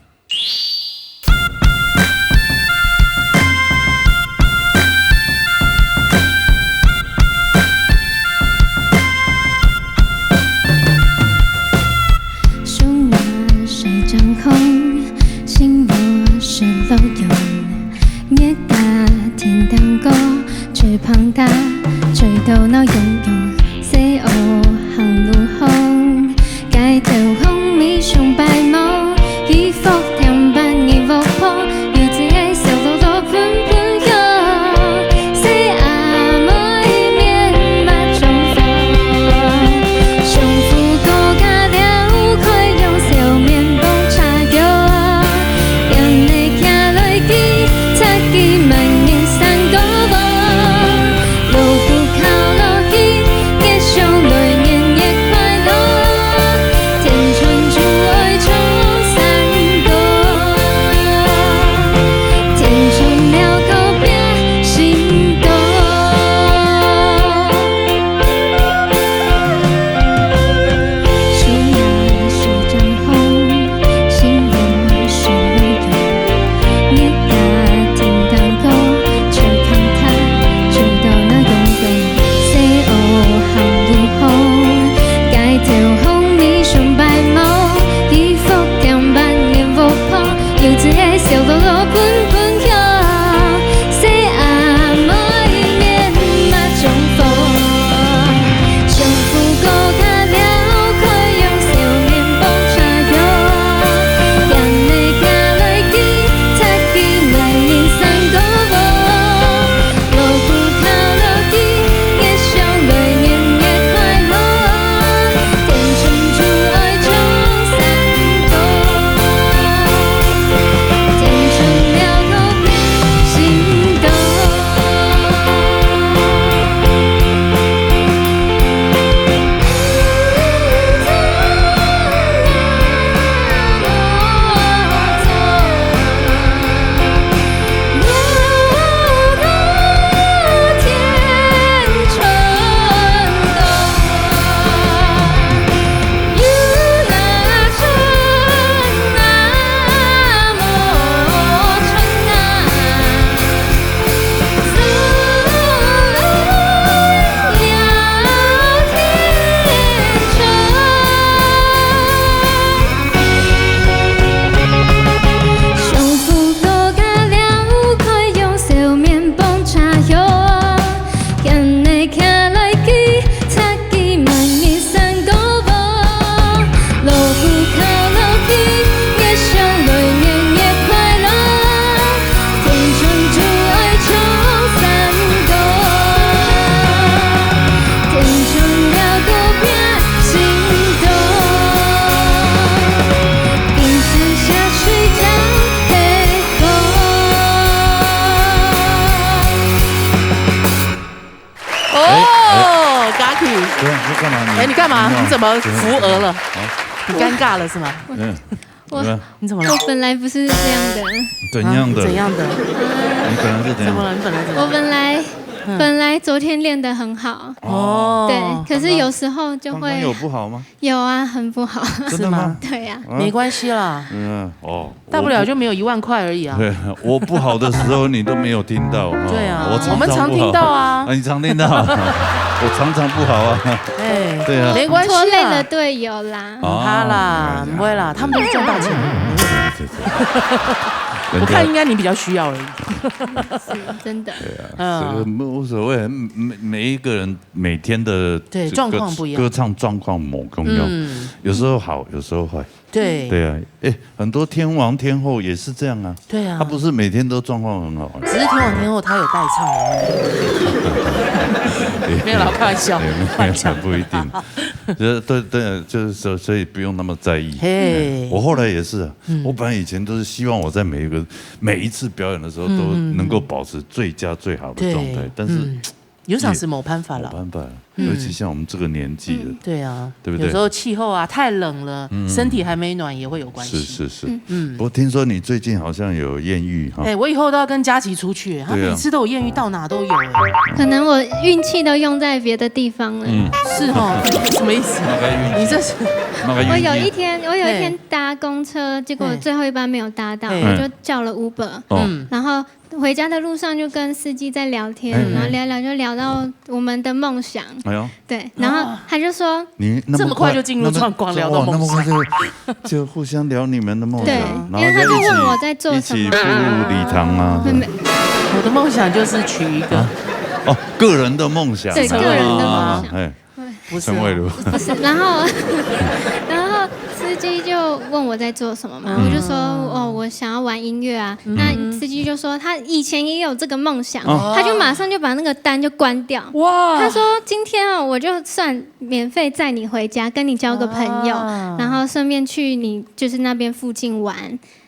干嘛？哎，你干嘛？你怎么扶额了？你尴尬了是吗？嗯，我怎么样？我你怎么了？本来不是这样的，怎样的？啊怎样的？你本来是怎样？怎么了？你本来怎么了？我本来本来昨天练得很好，哦，对，可是有时候就会刚刚有不好吗？有啊，很不好。真的吗？对呀，啊没关系啦，嗯哦，大不了就没有一万块而已啊。对，我不好的时候你都没有听到。哦对啊，我我们常听到啊啊，。你常听到，我常常不好啊。哎，对啊没关系啦拖累了。队友啦，哦他啦，不会啦，他们都是赚大钱。对对对我看应该你比较需要而已。是真的。这个嗯，无所谓，每每一个人每天的对这个状况不一样歌唱状况不一样，嗯，有时候好，有时候坏。对，对啊，哎，很多天王天后也是这样啊。对啊他不是每天都状况很好啊。只是天王天后他有代唱而已。没有啦，开玩笑，也没开玩笑。不一定。就是对对，就是说，所以不用那么在意。嘿我后来也是啊，我本来以前都是希望我在每一个每一次表演的时候都能够保持最佳最好的状态，对但是嗯有场时没办法了。没办法，尤其像我们这个年纪了，对啊，对不对有时候气候啊太冷了，身体还没暖也会有关系。是是是，嗯。不过听说你最近好像有艳遇哈，哎，我以后都要跟佳琪出去，他对啊每次都有艳遇，到哪都有。哎，可能我运气都用在别的地方了。嗯，是哦，什么意思？那个运气，你这是那个运气，我有一天，我有一嘿天搭公车，结果嘿最后一班没有搭到，嘿我就叫了 Uber，哦嗯然后回家的路上就跟司机在聊天，嗯然后聊聊就聊到我们的梦想，哎呦，对，然后他就说，你那这么快就进入那么状况聊到哇梦想那么快就就互相聊你们的梦想，对然后因为他就一起问我在做什么一起步入礼堂啊，没没我的梦想就是娶一个，哦，个人的梦想，对个人的梦想啊哎，不是陈慧茹，不是，然后然后司机就问我在做什么嘛，我就说哦，我想要玩音乐啊。那司机就说他以前也有这个梦想，哦他就马上就把那个单就关掉。哇，他说：“今天哦，我就算免费载你回家，跟你交个朋友，啊然后顺便去你就是那边附近玩。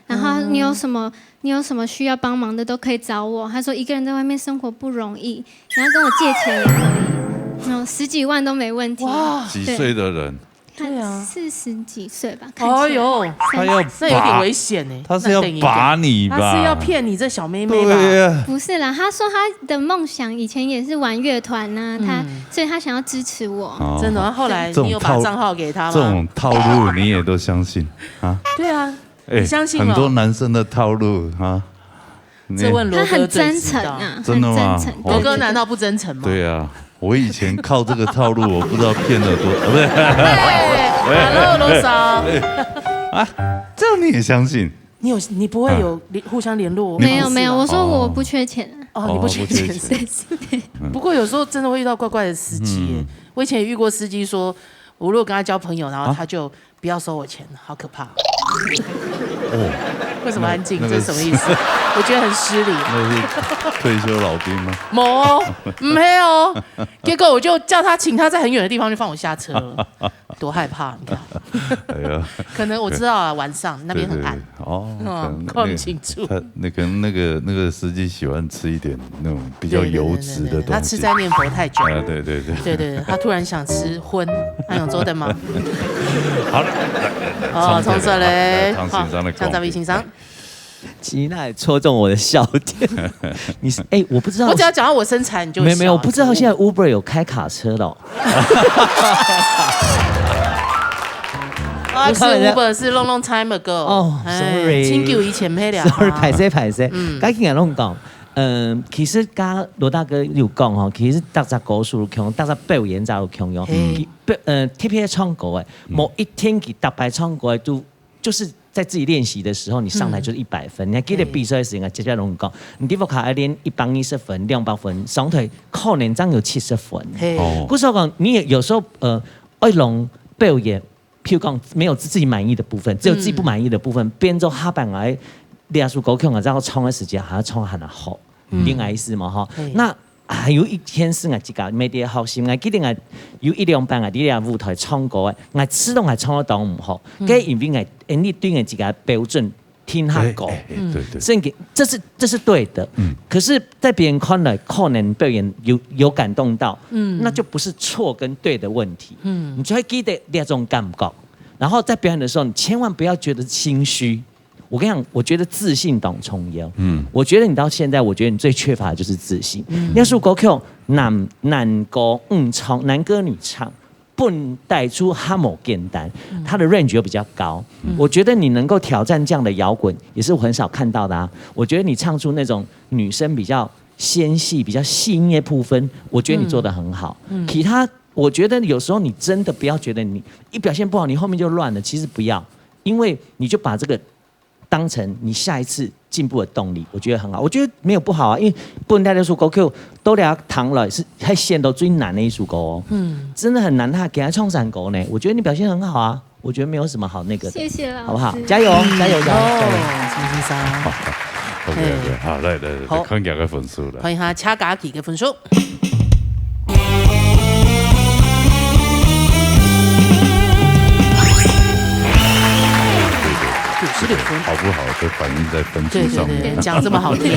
然后你有什么、你有什么需要帮忙的都可以找我。”他说：“一个人在外面生活不容易，你要跟我借钱也可以，然后十几万都没问题。”哇，几岁的人，对啊，四十几岁吧，看起来。哦哟，他要那有点把危险呢。他是要那等一下把你吧？他是要骗你这小妹妹吧？对呀，不是啦，他说他的梦想以前也是玩乐团呐、他、所以他想要支持我。哦真的吗？后来你有把账号给他吗？这种套路你也都相信啊？对啊，哎，你相信很多了？男生的套路啊？你这问罗哥他很最知道真诚啊，真的吗很真诚。我罗哥难道不真诚吗？对啊，我以前靠这个套路，我不知道骗了多，不是？哎，Hello，罗嫂，这样你也相信？你有你不会有联互相联络？没有没有，我说我哦不缺钱啊。哦，你不缺钱。哦不缺钱不过有时候真的会遇到怪怪的司机耶。我以前也遇过司机说，我如果跟他交朋友，然后他就不要收我钱，好可怕。哦，为什么安静？那这是什么意思？我觉得很失礼。那是退休老兵吗？没有，没有。结果我就叫他，请他在很远的地方就放我下车了，多害怕！你看，哎呀，可能我知道啊，晚上那边很暗。对对对哦，哦可能那个看不清楚他那可能那个那个司机喜欢吃一点那种比较对对对油脂的对对东西。他吃斋面佛太久哎，了。对对对，对对对，他突然想吃荤，那有做的吗？好了，哦，从这里，唱欣赏的好，像这位欣赏，吉娜戳中我的笑点。你是哎、我不知道，我只要讲到我身材，你就会没有没有，笑啊我不知道现在 Uber 有开卡车了哦。啊，是我看人家 Uber，是 long long time ago。哦哎，sorry 清久以前没聊。 sorry，歹势歹势，嗯该听人讲，嗯，其实刚刚罗大哥有讲吼，其实大家歌手有共，大家表演者有共样，嘿呃，特别唱歌的，某一天佢大白唱歌的都就是在自己练习的时候，你上台就是一百分。你还记得比赛的时候，接下来讲，你地方卡爱练一百二十分、两百分，上台可能正有七十分。嘿，哦故所讲，你也有时候呃，爱用表演，譬如讲没有自己满意的部分，只有自己不满意的部分，变做下班来，你要是高兴了，然后唱的时间还要唱得很好，明白意思嘛哈对？那还有一天是我自家没得好心，我记得我有一两班我在舞台唱歌，我知道我唱得当唔好，该因为我，因为对我自家标准聽他講。哎，哎，哎，對，對。聖經，這是，這是對的。嗯。可是在別人看來，可能被人有，有感動到，嗯。那就不是錯跟對的問題。嗯。你就會記得那種感覺，然後在表演的時候，你千萬不要覺得心虛。我跟你講，我覺得自信當重要。嗯。我覺得你到現在，我覺得你最缺乏的就是自信。嗯。那首歌曲，男，男歌女唱，男歌女唱，本來就較無簡單，嗯。它的 range 又比較高。嗯。我覺得你能夠挑戰這樣的搖滾，也是我很少看到的啊。我覺得你唱出那種女生比較纖細、比較細膩的部分，我覺得你做得很好。嗯。嗯。其他，我覺得有時候你真的不要覺得你一表現不好，你後面就亂了。其實不要，因為你就把這個當成你下一次進步的動力，我覺得很好。我覺得沒有不好啊，因為本來就係歌曲到這堂來係，還顯得最難的一首歌哦。嗯。真的很難，他給他唱山歌呢，我覺得你表現很好啊，我覺得沒有什麼好那個的，謝謝老師。好不好？加油，嗯，加油，加油，加油！哦，陳先生。好，好，OK，OK，嘿。好，來，來，來，好。看一下个分數了。看一下車家琪个分數。 九十六分。好不好就反映在分數上面。對，對，對，講這麼好聽。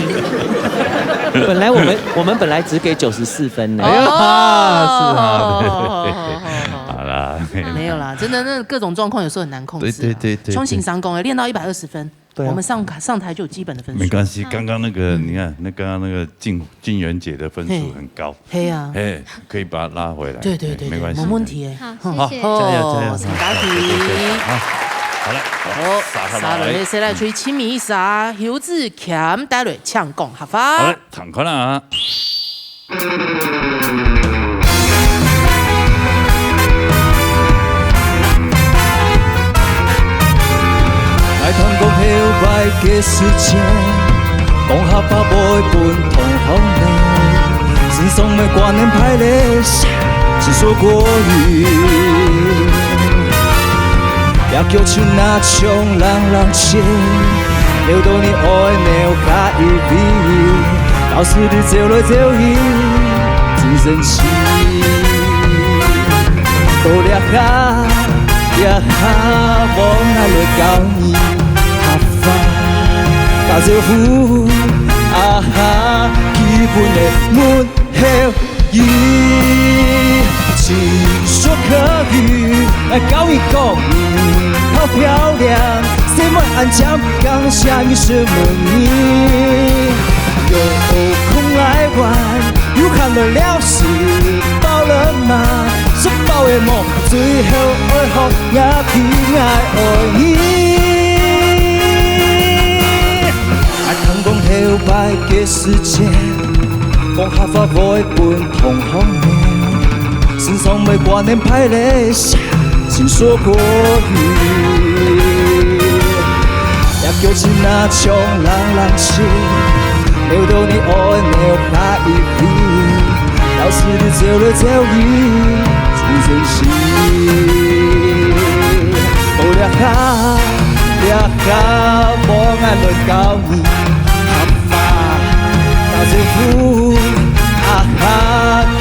本來我們，我們本來只給九十四分呢。哎呀，哦，是啊，對。好啦。沒有啦，真的，那各種狀況有時候很難控制啊。對，對，對，對，對。像先生講的，練到一百二十分，對啊。我們上台，上台就有基本的分數。沒關係，剛剛那個，嗯。你看，那剛剛那個靜，靜原姐的分數很高。嘿。嘿啊。嘿，可以把它拉回來。對，對，對，對，沒關係。沒問題耶。好，謝謝。好，加油，加油，哦，陳家琪。好，好了，好，好，下下來。下來，先來吹清明一下，侯志強帶來唱講客話。好嘞，聽看啊。 來聽講後擺个事情，講客話毋會分同鄉呢，心上个掛念歹咧，是說過去。也叫像那像冷冷清，留到你愛留下一位，到時你走來走去，真生氣。到這下，這下，我愛來教你客話，打招呼，啊哈，基本个問 候語，盡屬客語，來教你講你好漂亮，細妹恁靚，感謝你承蒙你。有空來玩，有閒來尞，食飽了嗎？食飽个無，最好愛學若佢，𠊎愛你。 啊，聽講頭擺个時節，講客話會分同鄉呢，身上个掛念歹咧，先說過去。也叫親啊像冷冷清，留到你愛留下一位，到時你走來走去，真生氣。到這下，這下，我愛來教你 客話，打招呼，啊哈，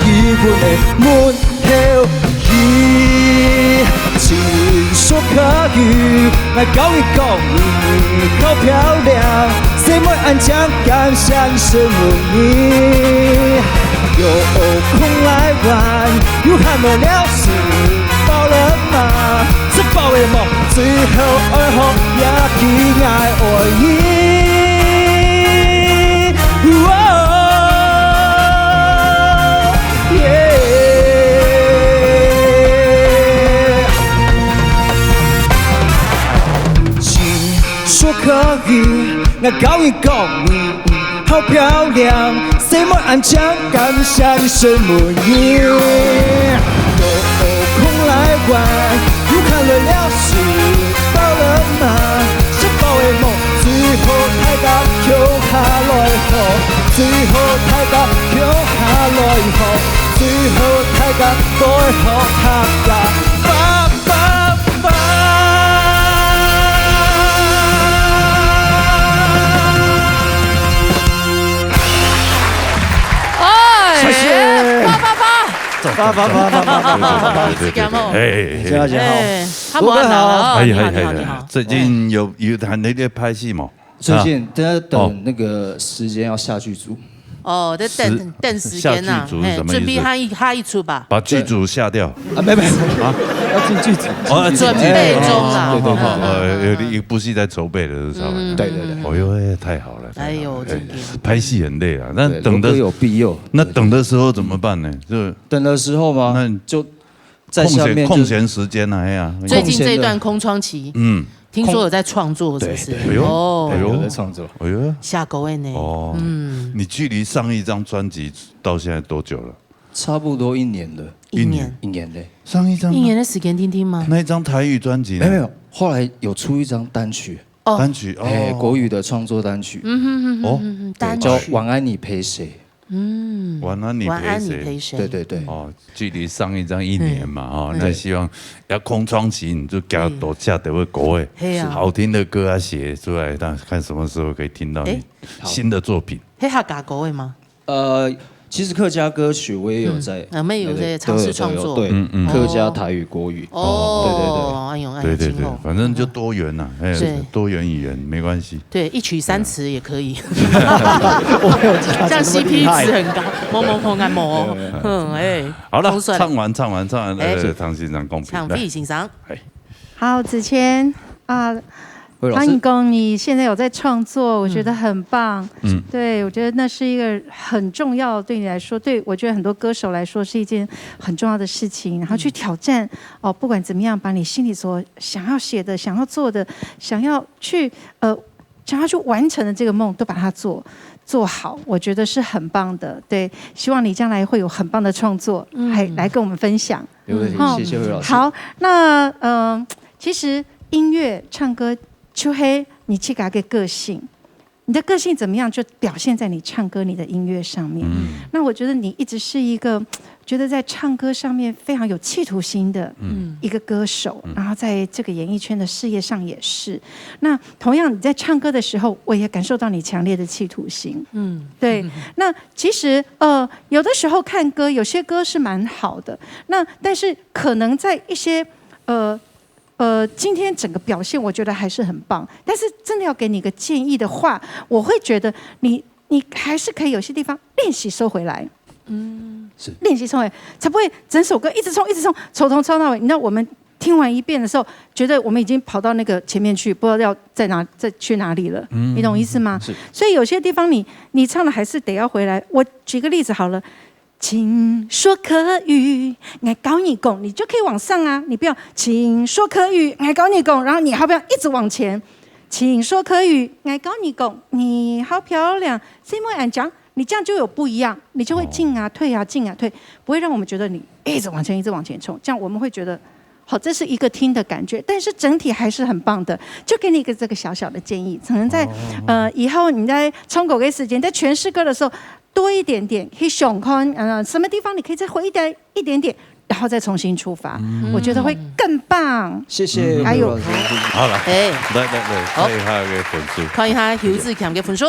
基本个問候語，盡屬客語，𠊎教你講你好漂亮，細妹恁靚，感謝你承蒙你。有空來玩，有閒來尞，食飽了嗎？ 食飽个無，最好愛學若佢，𠊎愛你。喔，耶。盡屬客語，𠊎教你講你 好漂亮，細妹恁靚，感謝你承蒙你。有空來玩，有閒來尞，食飽了嗎？食飽个無？最好大家共下來學，最好大家共下來學，最好大家來學客家話。 哎，謝謝。八八八。八八八八八八八八八。是這樣哦。哎，哎，哎。謝謝，謝謝。哎，啊，無恁難哦，哎呀，你好，哎呀，你好，哎呀，你好。最近有，有談那个拍戲無？最近在等那个时间要下剧组。哦，在等，是，等时间啊，下剧组是什么意思？嘿，准备下一，下一齣吧。把剧组下掉。啊，没有，没有，啊？要进剧组。哦，要进剧组。准备中啦。哦，对，对，对，对。哦，有，有一部戏在筹备的，是吧？嗯，对，对，对。哦哟，哎，太好了，太好了。哎呦，哎，真的。拍戏很累啊，那等的，对，有必要。那等的时候怎么办呢？就等的时候吗？那就在下面就空闲，空闲时间啊，哎呀。最近这一段空窗期，嗯。听说有在创作，是不是？对，对，哎呦，哦。哎呦。有在创作。哎呦。下个月呢？哦，嗯。你距离上一张专辑到现在多久了？差不多一年了。一年。一年嘞。上一张呢？一年的时间，听听吗？那一张台语专辑呢？没有，没有，后来有出一张单曲。哦。单曲，哦。哎，国语的创作单曲。嗯哼哼哼哼哼，哦。单曲。叫《晚安你陪谁》。嗯。晚安你陪谁？晚安你陪谁？对，对，对。哦，距离上一张一年嘛，嗯。哦，嗯。那希望要空窗期，你就给他多下点歌哎。嘿啊。好听的歌啊，写出来，那看什么时候可以听到你，哎。新的作品。嘿，客家歌的吗？呃，其实客家歌曲我也有在，嗯，啊，我们有在尝试创作。对，对，对，嗯，嗯。客家、台语、国语。哦，对，对，对。哎呦，哎呦，对，对，对，真好。反正就多元呐，哎，对。多元语言没关系。对，一曲三词也可以。我没有这样子那么厉害。这样C P值很高。某某某啊，某。对，对，对。嗯，哎，好了，唱完，唱完，唱完，哎。呃，唐先生公平，唱，来。费先生。哎。好，子谦啊，慧老师。唐以公，你现在有在创作，我觉得很棒。嗯。对，我觉得那是一个很重要，对你来说，对，我觉得很多歌手来说是一件很重要的事情，然后去挑战，哦，不管怎么样，把你心里所想要写的、想要做的、想要去，呃，想要去完成的这个梦，都把它做，做好，我觉得是很棒的。对，希望你将来会有很棒的创作，嗯。还来跟我们分享。没问题，嗯。谢谢慧老师。好，那，呃，其实音乐、唱歌，就係你自家个个性。你的个性怎么样，就表现在你唱歌、你的音乐上面。嗯。那我觉得你一直是一个觉得在唱歌上面非常有企图心的嗯。一个歌手，嗯。然后在这个演艺圈的事业上也是。那同样你在唱歌的时候，我也感受到你强烈的企图心。嗯。对，那其实，呃，有的时候看歌，有些歌是蛮好的，那但是可能在一些，呃，呃，今天整个表现我觉得还是很棒，但是真的要给你个建议的话，我会觉得你，你还是可以有些地方练习收回来。嗯。是。练习收回来，才不会整首歌一直冲，一直冲，从头冲到尾。你知道我们听完一遍的时候，觉得我们已经跑到那个前面去，不知道要在哪，再去哪里了。嗯。你懂意思吗？是。所以有些地方你，你唱的还是得要回来。我举个例子好了，请说客语，我教你讲，你就可以往上啊，你不要请说客语，我教你讲，然后你好像一直往前，请说客语，我教你讲，你好漂亮，怎么样讲？你这样就有不一样，你就会进啊退啊进啊退，不会让我们觉得你一直往前一直往前冲，这样我们会觉得，好，这是一个听的感觉，但是整体还是很棒的，就给你一个这个小小的建议，可能在，哦。呃，以后你在唱歌的时间，在诠释歌的时候，多一点点去想看，呃，什么地方你可以再回一点，一点点，然后再重新出发，嗯。我觉得会更棒。谢谢，嗯。还有，好了，哎。来，来，来，好。看一下个分数。看一下侯子强个分数。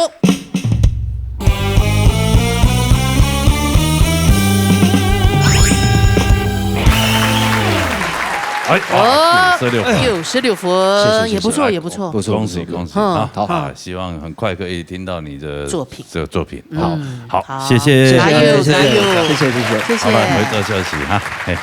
哎，哦，九十六分。九十六分，谢谢，谢谢，也不错，哎，也不错。不错，恭喜，不错。恭喜，嗯。啊，好。啊，希望很快可以听到你的作品。这个作品。嗯，好，好，好。谢谢，加油，谢谢，加油。谢谢，谢谢。谢谢。好了，回到消息哈，嘿。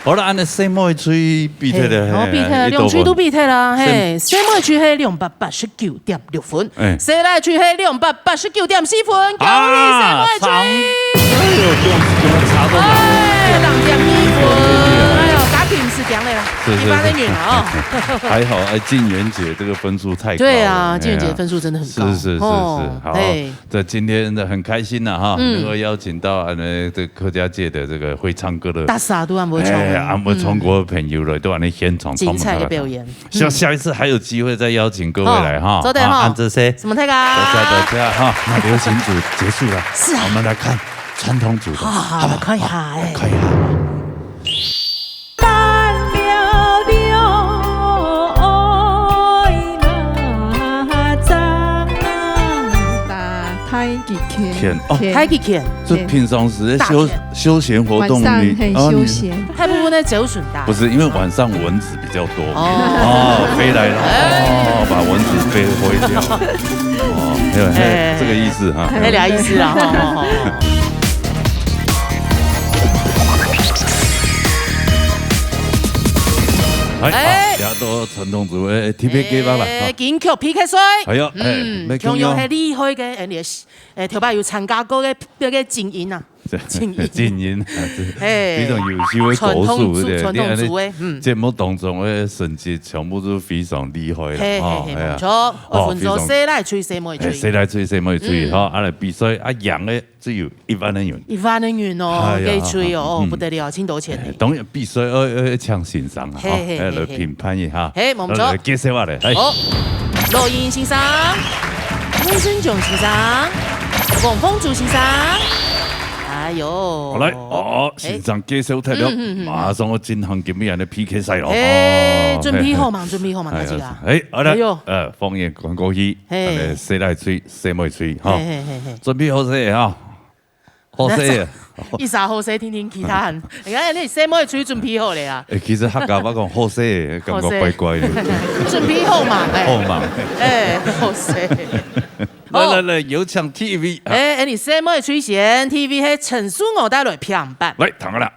好了，恁呢細妹出去比赛了，哎，好，嘿，比赛，两队都比赛啦，嘿，细妹出去两百八十九点六分，哎。細妹出去两百八十九点四分，恭喜细妹出去。啊，差，哎呦，这样子怎么差这么多？哎，两点一分，哎呦，家庭是这样的啦，是，是，一般的女的哦。是。还好，哎，静圆姐这个分数太高了，对啊，哎呀。静圆姐分数真的很高，是，是，是，是，哦，好。哎。 这今天真的很开心了哈，嗯。能够邀请到，呃，这客家界的这个会唱歌的，大家都还没唱过。哎，还没唱过的朋友了，嗯。都来现场精彩的表演。希望下一次还有机会再邀请各位来哈。嗯。好，做得哈。啊，按这些，什么大家？大家，大家哈，那流行组结束了，是啊。我们来看传统组的，好，好，好，好不好？来看一下，哎。看一下。 大太极拳。拳哦，太极拳，这平常时的休，休闲活动，晚上很休闲。大部分在走水的。不是，因为晚上蚊子比较多。哦。哦，飞来了，哦，把蚊子飞飞掉。哦，没有，哎，这个意思哈。那俩意思啦，吼，吼，吼，吼。哎，哎。好，大家都传统组，哎，T P K八了，哎，哈。金曲P K赛。哎呀，哎，嗯，没共样。共样是厉害个，哎，你的 哎，头擺有參加過个，个精英啊，精英。精英啊，这，哎，非常优秀的歌手，传统组，对不对？传统组的，你看，嗯。节目当中的成绩全部都非常厉害的，嘿，嘿，哦，嘿，哎呀。没错。哦，分做，非常，细倈吹，细妹吹。哎，细倈吹，细妹吹，嗯。哈，啊，来比赛啊，贏的只有一万个银。一万个银哦，哎呀，可以吹哦，哦，嗯。不得了，真多钱呢。哎，当然比赛要，要，要请先生啊，嘿，哈，嘿，哎，来，嘿，嘿。评判一下。嘿，没错。来，来，介绍下来，哎。好，罗英先生。 吴生炯先生、王凤珠先生。哎哟。好，来，哦，哎。先生介绍忒了，嗯，嗯，嗯，嗯。马上要进行今日的P K赛了。哎，哦，准备好吗？嘿，嘿。准备好吗？哎，大家？哎，好了，哎哟。呃，放眼看过去，嘿。咱们细倈吹，细妹吹，哈。嘿，嘿，嘿，嘿。准备好势哈。 好势啊。一下好势，听听其他人。你看，你細妹吹准备好了啊？哎，其实客家话讲好势，感觉怪怪的。好势。准备好嘛，哎。好嘛。哎，好势。来，来，好。来，有请第一位啊。哎，哎，你細妹吹先，第一位是陈淑娥带来评判。来，听好了。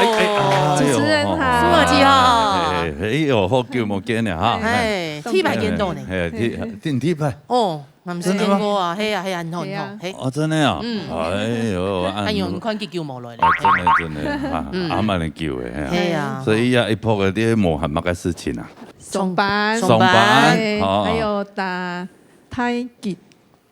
哎，哎，哎呦，主持人好。苏若琪好。哎，哎，哎呦，好久無見了哈。哎，第一擺見到呢。哎，哎，第，第，第一擺。哦，毋係見過啊，係啊，係啊，你好，你好，係啊。嘿。哦，真的啊？嗯。哎呦，啊，哎呦，你看幾久無來了。哦，真的，真的，啊，嗯。啊，蠻久的，嘿啊。係啊。所以呀，一仆个，你無閒麼个事情啊？上班。上班，哎，哦。還有打太極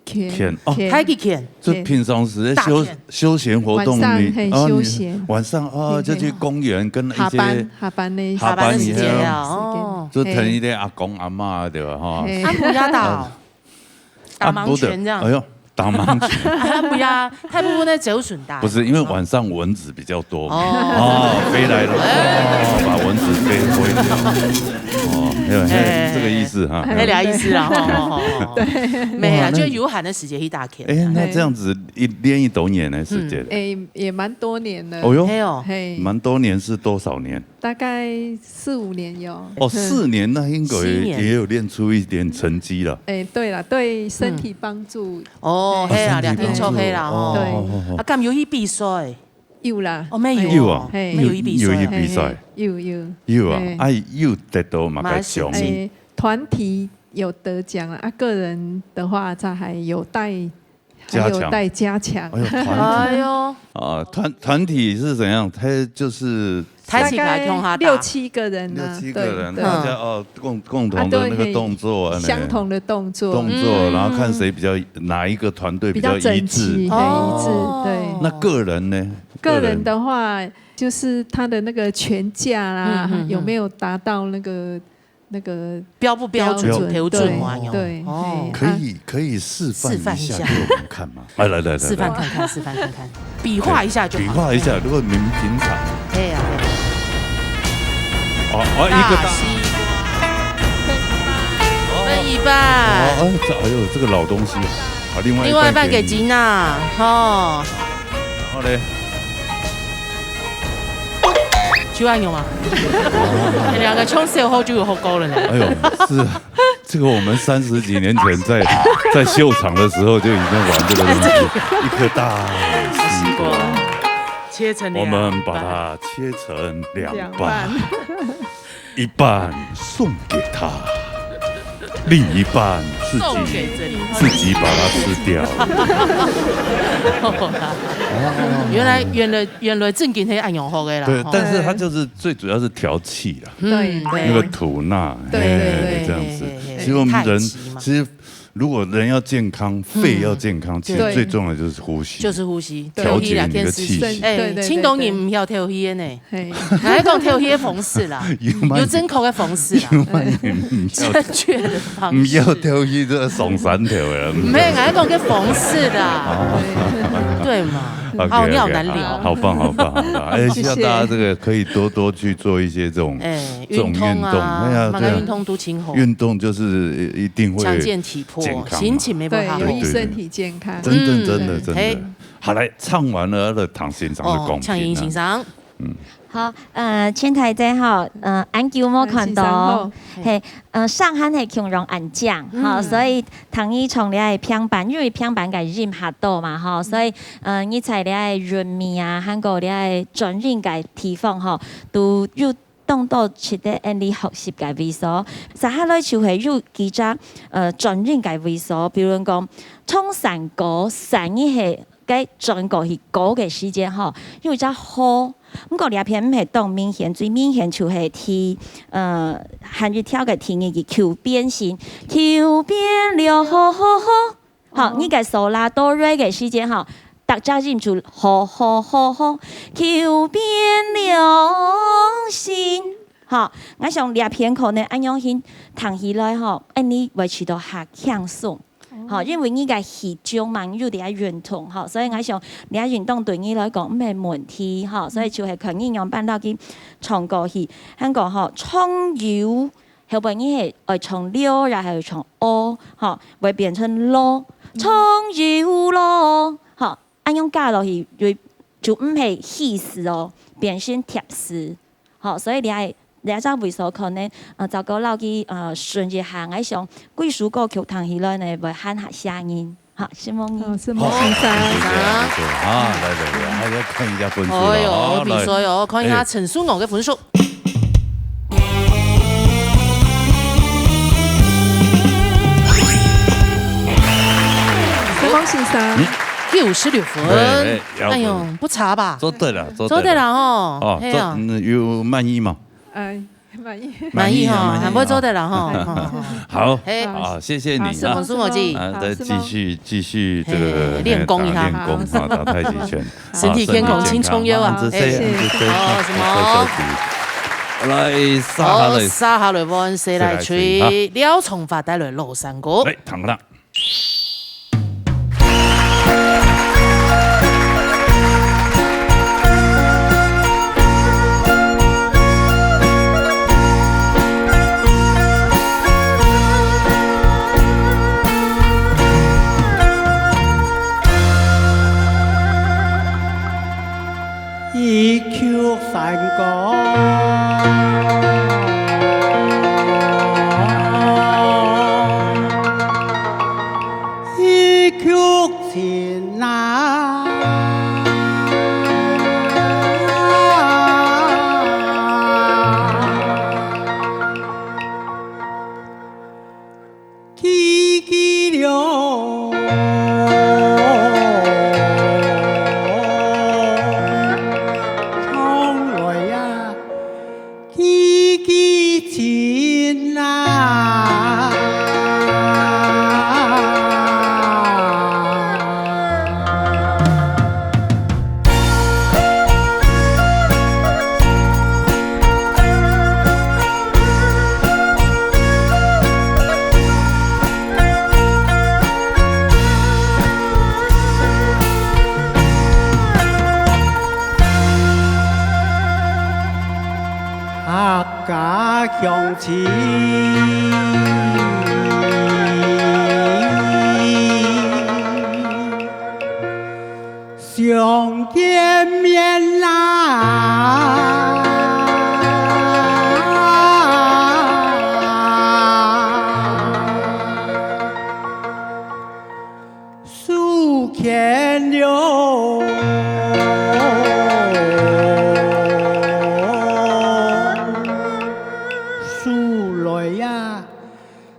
拳，拳，哦，拳。太極拳，就平常時的休，打拳。休閒活動，晚上，你，嘿，哦，你休閒。晚上，哦，嘿，就去公園跟一些下班，下班的，下班的時間啊，下班以後，哦，就同一些阿公阿嬷，對吧，哈？嘿。啊，不要打哦，啊，打盲拳這樣。啊，不對，哎呦，打盲拳。啊，不要，太不，那折損打。不是，因為晚上蚊子比較多嘛。哦。哦，飛來了，哦，把蚊子飛飛掉。哦，沒有，沒有，哎，這個意思哈。哎，這個意思啦，吼，吼，吼，吼。對。沒有啦，哇，那就有閒的時間去打拳。哎，那這樣子一練一多年呢，時間？嗯。哎，也蠻多年了。哦喲，係哦。嘿。蠻多年是多少年？大概四五年有。哦，嗯。四年，那應該也，四年。也有練出一點成績了。哎，對啦，對身體幫助。嗯。哦，哦，係啦，身體幫助。練拳係啦，吼。哦，對。哦，哦，哦。啊，敢有去比賽？ 有啦。哦，乜有哦。有啊，乜有去比賽。有，乜有去比賽。嘿，嘿，有，有。有啊，嘿。啊，有得到麼个獎？嘛係。哎，團體有得獎了，啊，個人的話，他還有待，還有待加強。加強。哎呦，團體。哎呦。啊，團，團體是怎樣？他就是大概六七個人啊，六七個人，對，對。大家，哦，共，共同的那個動作啊，啊，對，嘿，相同的動作。動作，嗯。然後看誰比較，哪一個團隊比較一致。比較整齊，嘿，一致，哦。對。那個人呢？個人的話，就是他的那個拳架啦，嗯，嗯，嗯。有沒有達到那個，那個標不標準，標準，標準，對，對，哦。嘿，可以，啊。可以示範一下，示範一下。給我們看嗎？ 哎，來，來，來，示範看看，來。示範看看，比劃一下就好。比劃一下，如果你們平常，哎呀，哎呀。哦，哦，一個大，大西瓜，分一半。哦，哎，這，哎呦，這個老東西。好，另外一半給你。另外一半給吉娜，吼。然後呢？就恁樣嘛。哦。你兩個從小學就有學過了呢。哎呦，是啊。 這個我們三十幾年前在，在秀場的時候就已經玩這個東西，一顆大西瓜，切成兩半。我們把它切成兩半，兩半。一半送給他，另一半自己，送給這裡。自己把它吃掉。好啦。原來，原來，原來正經係恁樣學的啦，對，吼。但是它就是最主要是調氣啦。 對，嗯，對。那個吐納，對，哎，對，對，這樣子。嘿，嘿，嘿，其實我們人，太極嘛。其實如果人要健康，肺要健康，嗯，其實最重要的就是呼吸，對。就是呼吸，調節你的氣息。對，對，對，對。哎，青島人毋曉敨氣的呢。嘿。𠊎講敨氣的方式啦，有蠻，有正確的方式啦。有蠻，嗯，正確的方式。毋曉敨氣，這上山頭了。毋係，𠊎講个方式啦。哦。對嘛。 OK，哦，你好難聊。OK，好，好棒，好棒，好棒。哎，希望大家這個可以多多去做一些這種，哎，這種運動。運動啊，哎呀，對啊。麼个運動都真好。運動就是一定會強健體魄，健康嘛。心情乜會好。對，有益身體健康。對，對，對。真的，真的，嗯，真的。嘿。好，來，唱完了，來，請先生个講評啊。哦，請先生。嗯。好，呃，陳大姐吼，呃，恁久無看到。先生好。嘿， 呃，聲還係共樣恁靚，吼，嗯。所以聽你唱這个平板，因為平板个音較多嘛，吼，所以，呃，你在這个韻味啊，還過這个轉音个地方，吼，都有當多值得𠊎俚學習个位所。接下來就係有幾隻，呃，轉音个位所，比如講，唱山歌，山音係 該轉過去高个時節吼，有一隻吼。毋過這片毋係當明顯，最明顯就係第，呃，還一條个第二个Q變聲，Q變了吼吼吼。好，哦。你个嗦啦哆瑞个時節吼，逐隻音就吼吼吼吼，Q變了聲。好，𠊎想這片可能恁樣形聽起來吼，恁呢會試著較輕鬆。 吼，因為你个氣就蠻有在運動，吼，所以𠊎想，這運動對你來講毋係問題，吼，所以就係看你仰般摎佢唱過去。還過吼，唱有，後背你係愛唱了，也係唱哦，吼，會變成咯，唱有咯，吼，恁樣加落去，就，就毋係氣勢哦，變成貼勢。 吼，所以這，這隻位所可能，呃，照顧落去，呃，順一下，𠊎想，幾首歌曲聽起來呢，會還較嚇人。好，承蒙你。好，承蒙先生。好，謝謝，謝謝。啊，來，來，來，還要看一下分數了。哎喲，好，來。比賽哦，看一下陳淑娥个分數。哎。承蒙先生。嗯。九十六分。哎，哎，哎喲，不差吧？做得了，做得了。做得了吼。哦，嘿啊。做，嗯，有滿意嗎？哎，滿意。滿意哈，滿意啊，滿意啊。還不錯的啦哈。哎。好，好，好，好。好，謝謝你啊。好，承蒙，承蒙。啊，好，再繼續，承蒙。繼續這個，嘿，練功一下。哎，打，練功啊，打太極拳。身體健康，啊，身體健康，盡重要啊。啊，這些，哎。這些，哦，什麼？這些，這些。來，接下來。哦，接下來，我們先來吹，先來吹，哈。廖崇發帶來老山歌。來，聽聽。 一曲山歌，一曲情啊。记起了，唱来呀，记记情啊。 客家鄉親，相見面啊。 手牽了，手來呀，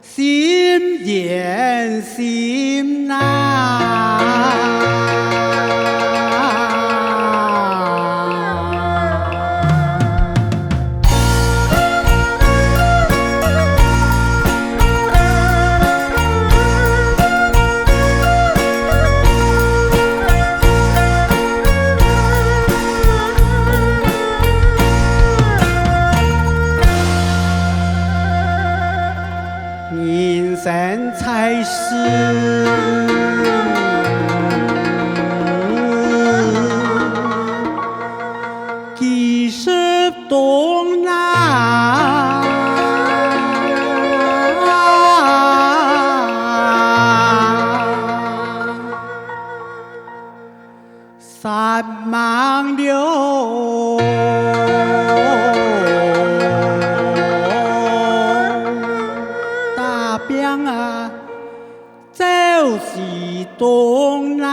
心連心啊。 人生在世，几十冬啊。 煞猛了，打拚啊，走西東啊。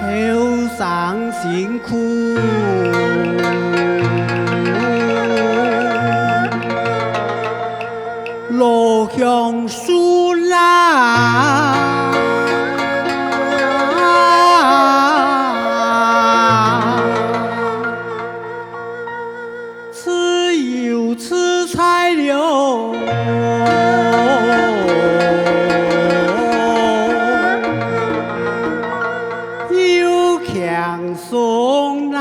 后生辛苦，老享受啦。自由自在了，又轻松啦。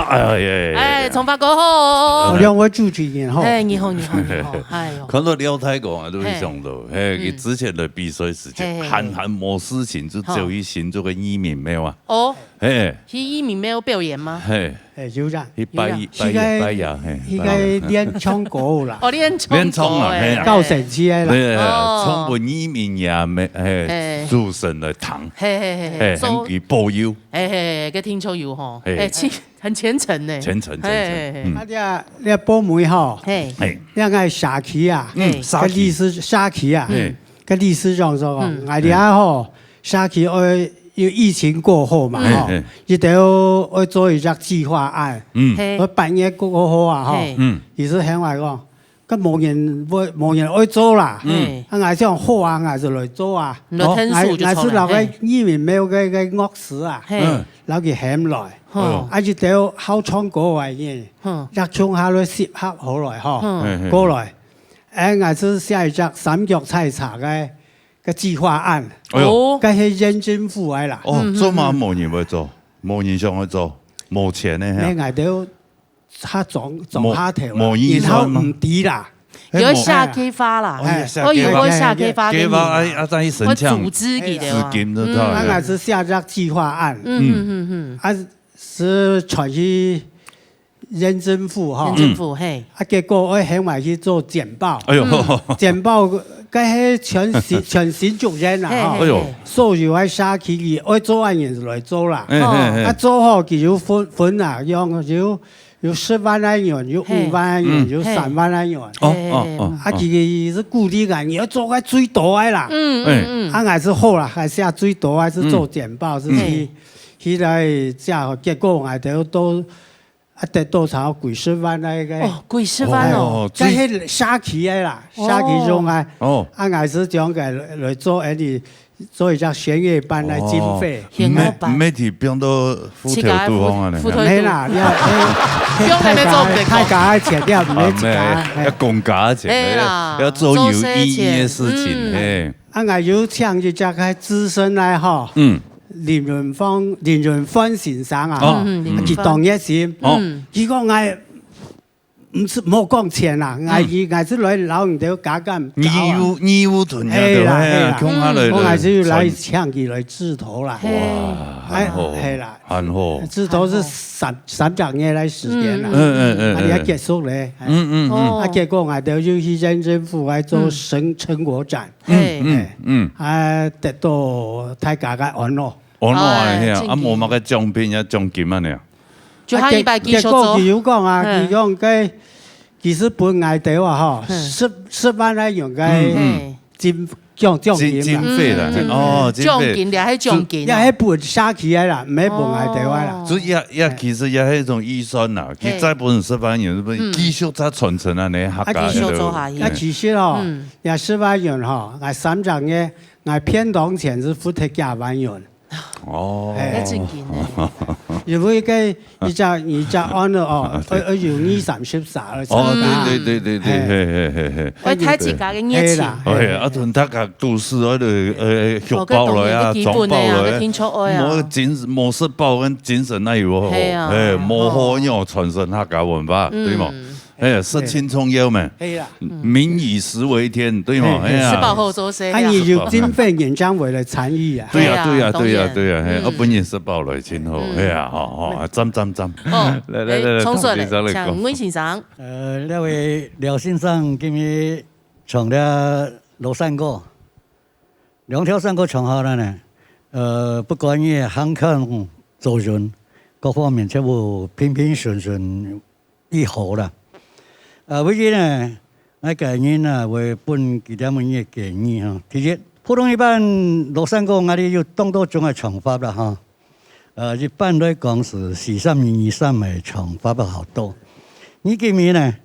啊，哎呀，哎，重發哥好。哦，兩位主持人好。哎，你好，你好，你好，哎喲。看到廖大哥啊，都會想到，嘿，佢之前个比賽時間，嘿，嘿，嘿。閒閒無事情就走去新竹个義民廟啊。哦，嘿，去義民廟表演嗎？嘿，哎，有影。去拜，有影。拜一，拜一，嘿，去該，去該拜一。練唱歌啦。哦，練唱歌，練唱啊，哎。嘿啊。較神奇个啦。對，哦。唱分義民爺，嘿，嘿。主神來聽，嘿，嘿，嘿，嘿。嘿，做，喊佢保佑。嘿，嘿，个聽眾有吼，嘿。哎，去 很虔誠呢。虔誠，虔誠，嘿，嘿，嘿。嗯。啊，這，這寶妹吼，嘿。嘿。這个社區啊，嗯，該理事，社區啊，嘿。該理事長說哦，嗯。𠊎這吼，社區愛，因為疫情過後嘛，吼，嘿，嘿。佢兜愛做一隻計畫案，嗯。嘿。愛八月過後啊，吼，嘿。嗯。佢就喊𠊎講， 該無人會，無人愛做啦。嗯。啊，𠊎想好啊，𠊎就來做啊。你就𢯭手就著啦，𠊎，𠊎就摎該，嘿。義民廟个，个樂師啊，嘿。嗯。摎佢喊來。吼。啊，佢兜好唱歌个人，嗯。也共下來集合好來吼，嗯。嘿，嘿。過來。哎，𠊎就寫一隻三腳採茶个，个計畫案。哎喲。哦。該係縣政府个啦。哦，嗯，嗯，做麼个無人會做？無人想愛做，無錢个，嘿。該𠊎兜 較總，總下頭啦，無，無預算嗎？然後毋知啦。有个社區化啦，哦，哎，有社區化。哦，有个社區化个人啊，計畫，哎，啊，再去申請，愛組織佢兜啊。資金就對了。嗯。啊，𠊎就寫隻計畫案，嗯，嗯，嗯，嗯。啊，就傳去縣政府吼。縣政府，嘿。啊，結果愛喊𠊎去做簡報。哎喲。嗯。簡報，該係全新，全新竹縣啊，吼。嘿，嘿，哎喲。嘿。所有个社區，佢愛做个人來做啦。嘿，嘿，嘿。啊，做好，佢有分，分啊，用，有 有十萬个銀，有五萬个銀，嘿。有三萬个銀。哦，哦，哦，啊，哦。佢个意思鼓勵𠊎，你愛做个最多个啦。嗯，嗯，嗯。啊，𠊎就好啦，𠊎寫最多个，就做簡報，就去，嗯。去來寫，結果𠊎兜都，啊，得到差不多幾十萬个，个。哦，幾十萬哦。哦，該係社區个啦，社區用个。哦。啊，𠊎就將佢來做，哎，你 做一隻宣傳班个經費。哦，宣傳班。毋係，毋係提放到戶頭肚項啊呢。自家个戶，戶頭肚。毋係啦，你愛，哎，放在該做毋得講。大家，大家个錢，你毋係自家，啊，毋係，哎。愛公家个錢，哎啦，愛做有意義个事情，做事情，嘿。嗯。啊，𠊎有請一隻个資深个吼，嗯。林雲芳，林雲芳先生啊，哦。嗯，林雲芳。啊，佢當熱心，哦。嗯。佢講𠊎 毋係，莫講錢啦，嗯。𠊎，𠊎係來摎你兜加減搞啊。義務，義務團體，哎啦，哎啦。哎呀，共下來，嗯。𠊎就來請佢來指導啦。哇，哎，很好，哎啦。很好。指導係三，三隻月个時間啦。嗯。嗯，嗯，嗯，啊，你愛結束咧。嗯，嗯，嗯。哦。啊，結果𠊎兜又去縣政府來做成，嗯。成果展。嘿。嗯，嗯。啊，得到大家个安樂。安樂啊，哎，嘿啊，啊，正經。無麼个獎品啊，獎金啊，你啊。 就下禮拜繼續做。結果，結果佢有講啊，嗯。佢講該，其實分𠊎兜啊，吼，嗯。十，十萬个銀个，嗯，嗯。經，獎，獎金啦。經，經費啦，嗯。哦，經費。獎金，這係獎金哦。也係分社區个啦，毋係分𠊎兜个啦。哦。所以也，也其實也係一種預算啦，嘿。佢再分十萬銀，係毋係，嗯。繼續再傳承啊，你客家，啊，其實，繼續做下去。啊，其實哦，嗯。這十萬銀吼，𠊎三隻月，𠊎便當錢係付忒幾萬銀。 哦。哎。該正經呢。因為該一隻，一隻案哦，啊，對。愛，愛有二三十儕來參加。哦，對，對，對，對，對，嘿。嘿，嘿，嘿，嘿。愛睇自家个熱情。嘿啦，嘿。哎呀，啊，同大家都市啊，呃，哦，續包來啊，該當然，該基本个啊，總包來啊，該聽說愛啊。無精，無食飽跟精神哪有好？嘿啊。哎，無好哦。樣傳承客家文化，嗯。對無？ 哎，食青重要咩？係啦。民以食為天，對無？嘿，嘿。哎呀。食飽好做事。啊，你有經費，人正會來參與啊。對啊，對啊，對啊，對啊，對啊，嘿，嗯。啊，分人食飽來真好，嗯。哎呀，吼，吼，啊，讚，讚，讚。哦，來，來，來，來，哎，重說咧，唐先生來講。請溫先生。呃，這位廖先生今日唱了老山歌，兩條山歌唱好了呢。呃，不管你行康做運，各方面全部平平順順， 以後啦。啊，唯一呢，𠊎個人啊，會分幾點仔建議哈。第一，普通一般老山歌𠊎兜有當多種个唱法啦哈。呃，一般來講係四三二二三个唱法較好多。你今日呢，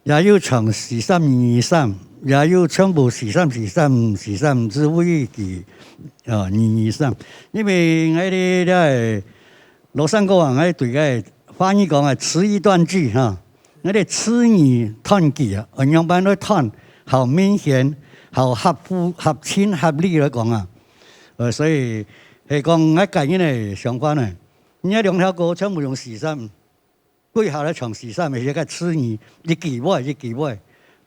也有唱四三二二三，也有全部四三四三、四三之位个，呃，二二三。因為𠊎兜這个 老山歌啊，𠊎對个華語講啊，詞義斷句哈，𠊎兜詞義斷句啊，愛仰般來斷，好明顯，好合乎、合情合理來講啊。呃，所以係講𠊎個人个想法呢，你這兩條歌全部用四三，跪下來唱四三个，這个詞義一句話一句話，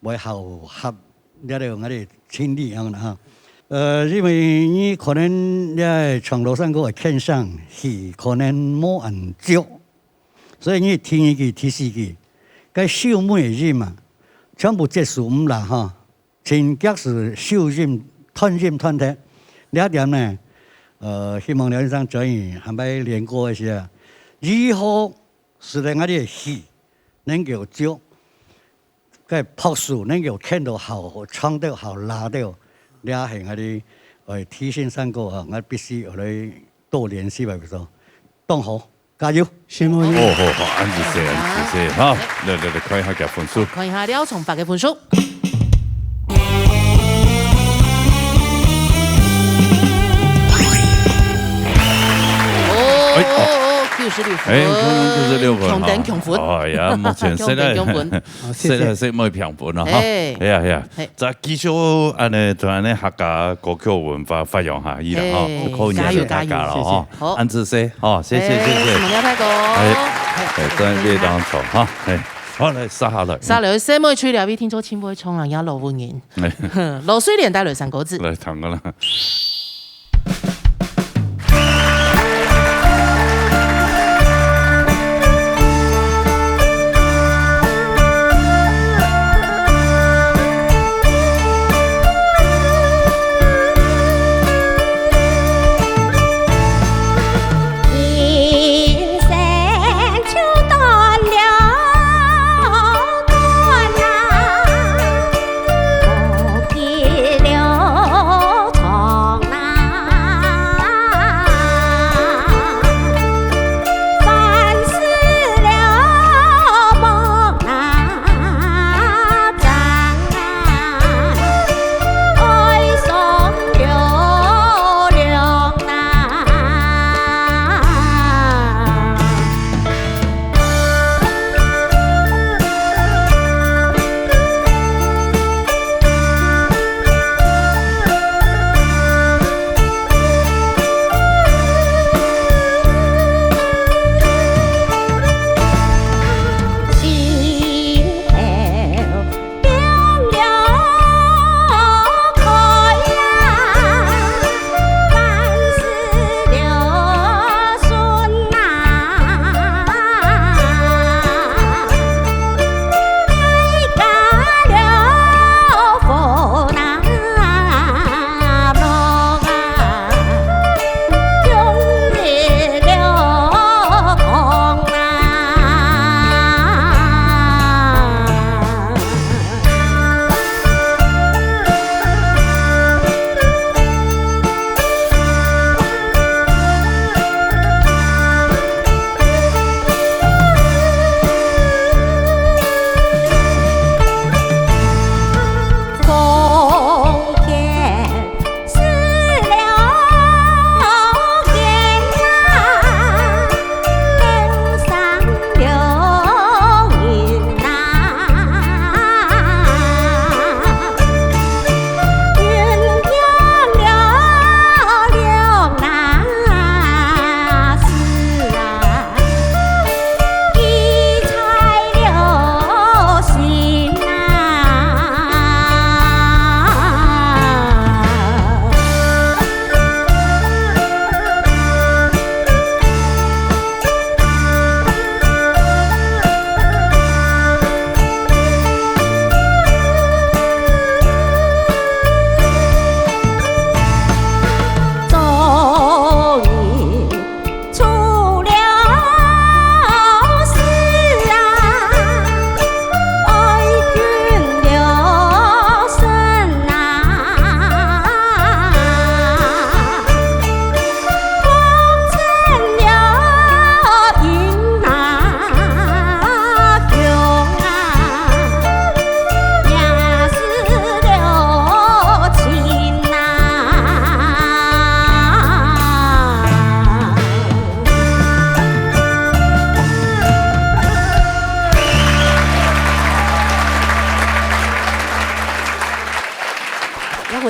會好合這个𠊎兜情理恁樣哈。呃，因為你可能這唱廬山歌个牽上去，可能無恁足，所以你第二句、第四句，該收尾个音啊，全部結束毋啦哈。 盡遽時收音、斷音斷忒。這點呢，呃，希望廖先生轉去下擺練歌个時啊，如何使得𠊎兜个氣能夠足，个拍數能夠牽到好，唱到好，拉到，這係𠊎兜，呃，提醒山歌啊，𠊎必須愛來多練習个，當好。 加油！承蒙你。哦，好，好，恁仔細，恁仔細，哈。來，來，來，看一下佢个分數。看一下廖崇發个分數。哦，哎，哦，九十六分，哎，九十六分，強頂強分。哎呀，目前現在，強頂強分。啊，謝謝。現在係無平分了哈。哎。哎呀，哎呀。 嘿。再繼續恁呢，就恁呢客家歌曲文化發揚下去啦，吼，嘿，靠你个大家了，加油，加油。吼。謝謝。好。恁仔細，吼，謝謝，哎，謝謝。承蒙廖大哥。哎，哎，在這當中，哈，哎，好，來，接下來。接下來，細妹吹了，一定做清風唱了，也老文人。哎。哼，老水蓮帶來山歌子。來，唱歌啦。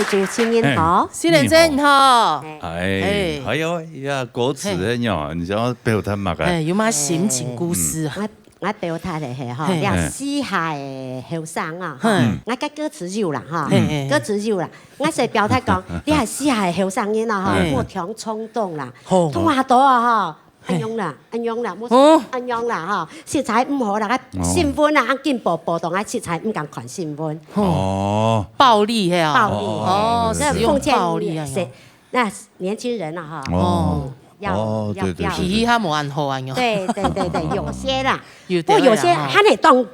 主持人好。嘿，雖然真好。哎，哎。哎呦呀，歌詞很有，你想要表達嘛？哎，有嘛心情故事啊？我，我表達的嘿哈，嘿。你看四下的後生啊，哈，嗯。我个歌詞有啦哈，嘿，嘿。歌詞有啦，我是表達講，你看四下的後生人啊哈，嘿。莫太衝動啦，好。拖下到啊哈， 恁樣啦，恁樣啦，莫哦。恁樣啦哈，實在毋好啦，哦。新聞啊，恁緊報，報道啊，實在毋敢看新聞。哦。暴力係啊。暴力。哦，哦，使用暴力啊。那奉勸是，那年輕人啊哈，哦。嗯，要，哦，要，對，對，要。對，對。脾氣較無恁好啊，喲。對，對，對，對，有些啦，有的啦，不過有些哈。還得當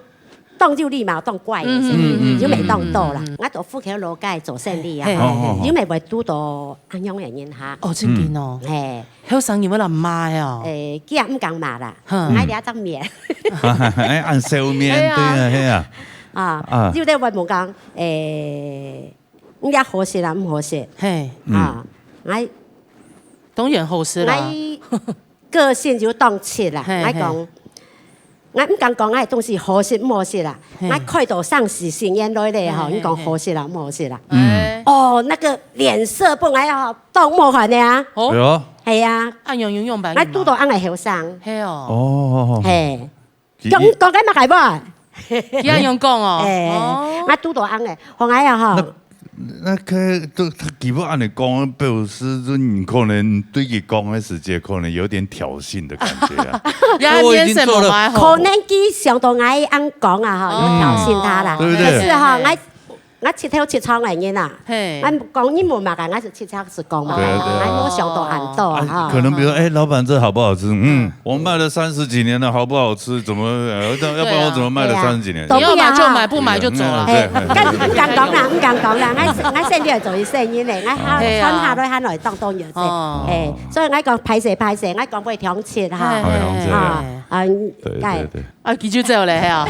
當有禮貌，當乖个，嗯，嗯，嗯，嗯，就袂當多啦。嗯，嗯，嗯。我到福建老街做生理啊，嘿，嘿，嘿。哦，哦，哦。因為會堵到恁樣个人哈。哦，真緊哦。嘿。後生人會來罵个哦。誒，佢也毋敢罵啦，哼。𠊎這隻面。哎，恁笑面，哎呀。對啊，嘿啊。啊，啊。有的會問講，誒，你這好食啊，毋好食？嘿。啊，嗯。𠊎當然好食啦。𠊎 個性就當直啦，嘿，𠊎講，嘿。𠊎毋敢講𠊎个東西好食毋好食啦，嘿。𠊎開到生死神仙來咧吼，嘿，嘿，你講好食啦，毋好食啦。嗯。哦，那個臉色本來吼，當無看的啊。哦。對哦。係啊。恁樣用用白用嗎？𠊎堵到恁个後生。係哦。哦。嘿。佢講，講个麼个無？佢恁樣講哦。哎，哦。𠊎堵到恁个，後來啊吼。那，那個，都，佢會恁樣講，表示說你可能對佢講个時節，可能有點挑釁的感覺啊。呀，我已經做了，眼神無擺好。可能佢想到𠊎恁講啊，吼，哦。有挑釁他啦。對不對？可是哈，𠊎，𠊎直頭直撞个人啊，嘿。𠊎講你無麼个，𠊎是直頭直講嘛，對啊，對啊。𠊎無想到恁多啊，啊，哈。可能比如說，哎，老闆，這好不好吃？嗯，我賣了三十幾年了，好不好吃？怎麼，呃，要，要不然我怎麼賣了三十幾年？對啊。你要買就買，不買就走了。嗯，對，哎，對。毋敢，毋敢講啦，毋敢講啦，𠊎，𠊎先生做佢生意咧，𠊎喊，對啊。喊下來，喊來當當遠些，哦。哎，所以𠊎講歹勢，歹勢，𠊎講會挑釁哈。哎，哎，哎，啊，哎。啊，對，該，對，對。 啊，佢就走了，係啊。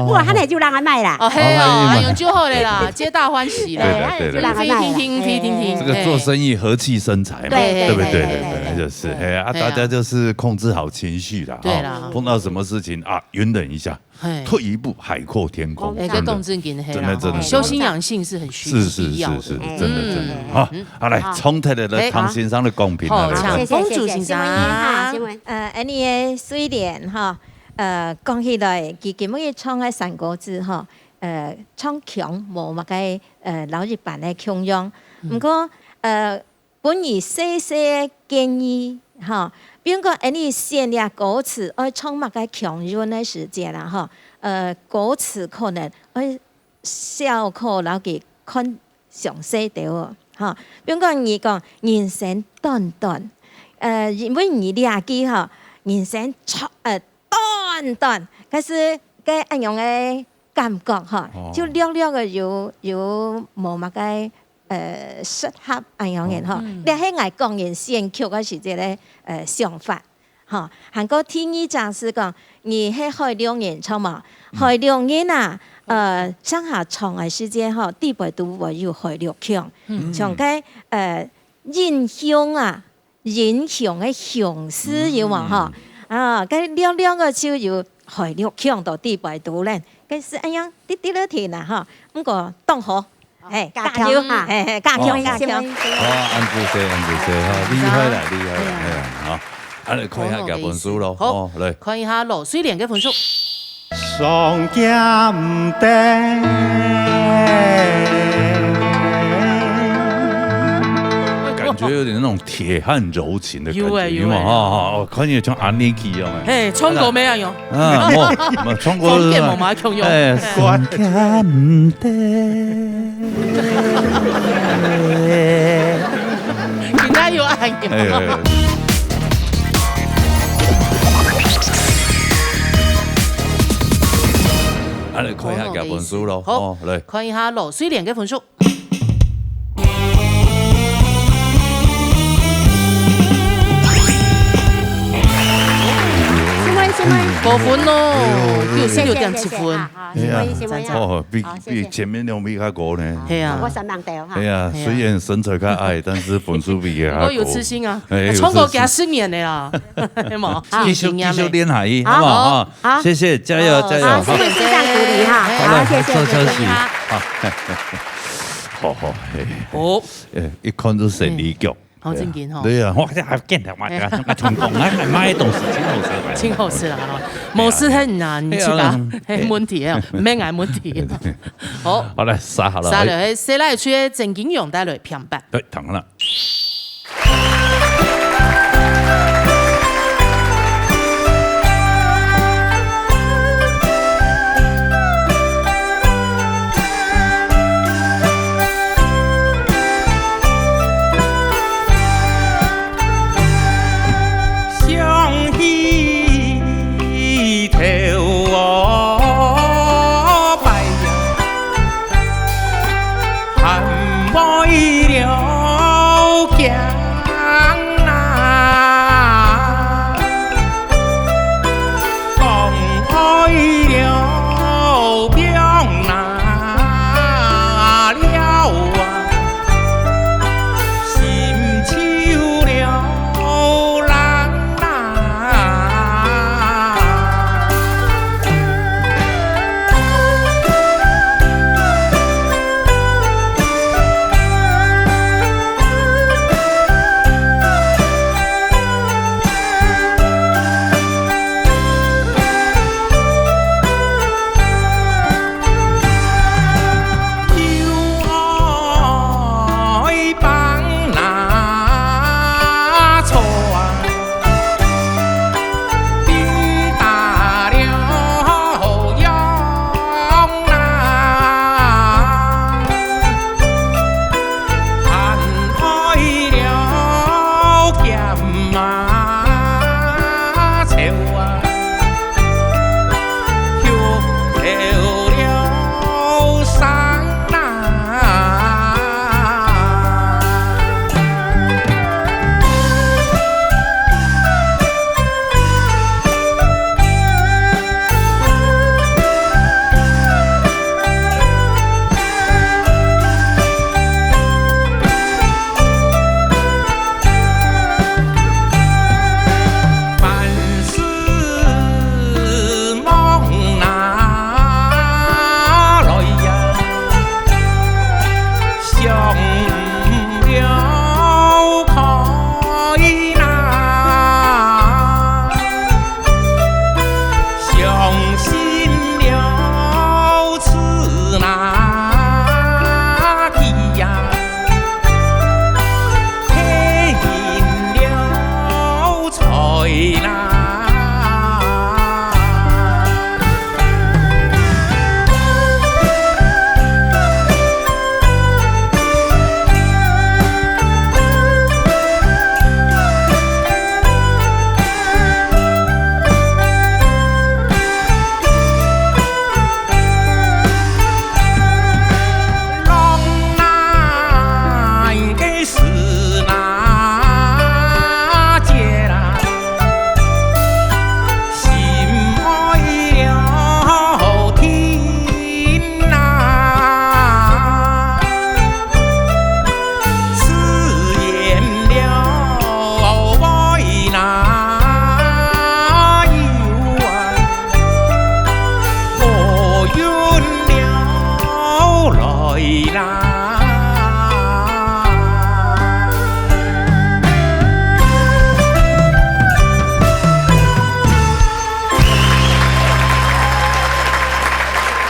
不過他那就讓他賣啦。哦，係哦，哦，哎呀。哎喲，就好了啦，皆大歡喜啦。對的，對的。就讓他賣啦。聽聽聽聽聽，這個做生意和氣生財嘛，對，對不對？對，對，對，對，對，對，就是，嘿。嘿啊，嘿啊。大家就是控制好情緒啦，對啦。哈，碰到什麼事情啊，隱忍一下，嘿。退一步，海闊天空，哎，這講正經，嘿啦，真的，真的，真的。修心養性是很需，是，是，必要的。是，是，真的，真的。嗯。好，嗯。好，來，好。衝突的，來，哎，唐先生的公平，好，來，來。請，公主先生。謝謝，謝謝，請問一下，請問。呃，恁呢个水蓮哈， 呃，講起來，佢今日唱个山歌子吼，呃，唱腔無麼个，呃，摎一般个共樣。嗯。毋過，呃，分你細細个建議，吼，比如講，恁呢選這歌詞，愛唱麼个腔韻个時節啦，吼，呃，歌詞可能愛小可摎佢看 詳細兜哦，吼。比如講，你講人生短短，呃，因為你這句吼，人生長，呃，短短，但是該恁樣个感覺吼，哦。就略略个有，有無麼个，呃，適合恁樣个吼。嗯。這係𠊎個人選曲个時節个，呃，想法。 吼，還過第二隻係講，你係海陸人著無？嗯。海陸人啊，呃，上下唱个時節吼，底背都會有海陸腔。嗯。像該，呃，英雄啊，英雄个雄獅有無吼？嗯。啊，該略略个就有海陸腔到底背肚咧。該係恁樣，滴滴仔停啊吼，毋過當好。 嘿，加強，加油哈。嘿，嘿，加強，哦。加強。哦，恁仔細，恁仔細哈，厲害啦，厲害啦，哎呀。嘿啊，好，恁來看一下佢个分數咯。好，哦，來。看一下羅瑞蓮个分數。上驚毋得。感覺有點那種鐵漢柔情的感覺，有欸，有欸。有沒有？哦，哦，哦，看起來像Aniki一樣欸。嘿，唱歌沒有用。 啊，無，無，唱歌方言無嘛共樣。哎，嘿。酸甜毋得。今仔有愛用。哎，哎，哎。啊，來看一下佢个分數咯。好，哦，來。看一下羅瑞蓮个分數。 請問，請問。高分哦，哎呦，哎呦。九十六點七分。謝謝，謝謝，好，好，請問，請問一下。哎呀。讚，讚。哦，比，好，謝謝。比前面兩位較高呢。係啊。我三萬多哈。哎呀，係啊。雖然身材較矮，但是分數比佢較高。不過有自信啊。哎，有自信。唱歌幾十年了啦，係無？繼續，有經驗欸。繼續練下去，好不好？好，好。謝謝，加油，好，加油，好。好，謝謝先生鼓勵哈。好，來，好，謝謝，好，謝謝。好。好好，嘿，哦，誒，一看就生理局。嗯，好正經吼。對啊，我這還見了，我，我成功啊，買東西真好食啊。真好食啦吼，無食很難，你自家，嘿啊，嘿，問題啊，毋免𠊎問題啊。好，好，來，煠好了，煠了，嘿，煠來出正經用帶來平板。對，當然了。 想起頭擺呀，還為了驚啊，講愛了病啊了啊。 心就了人啊。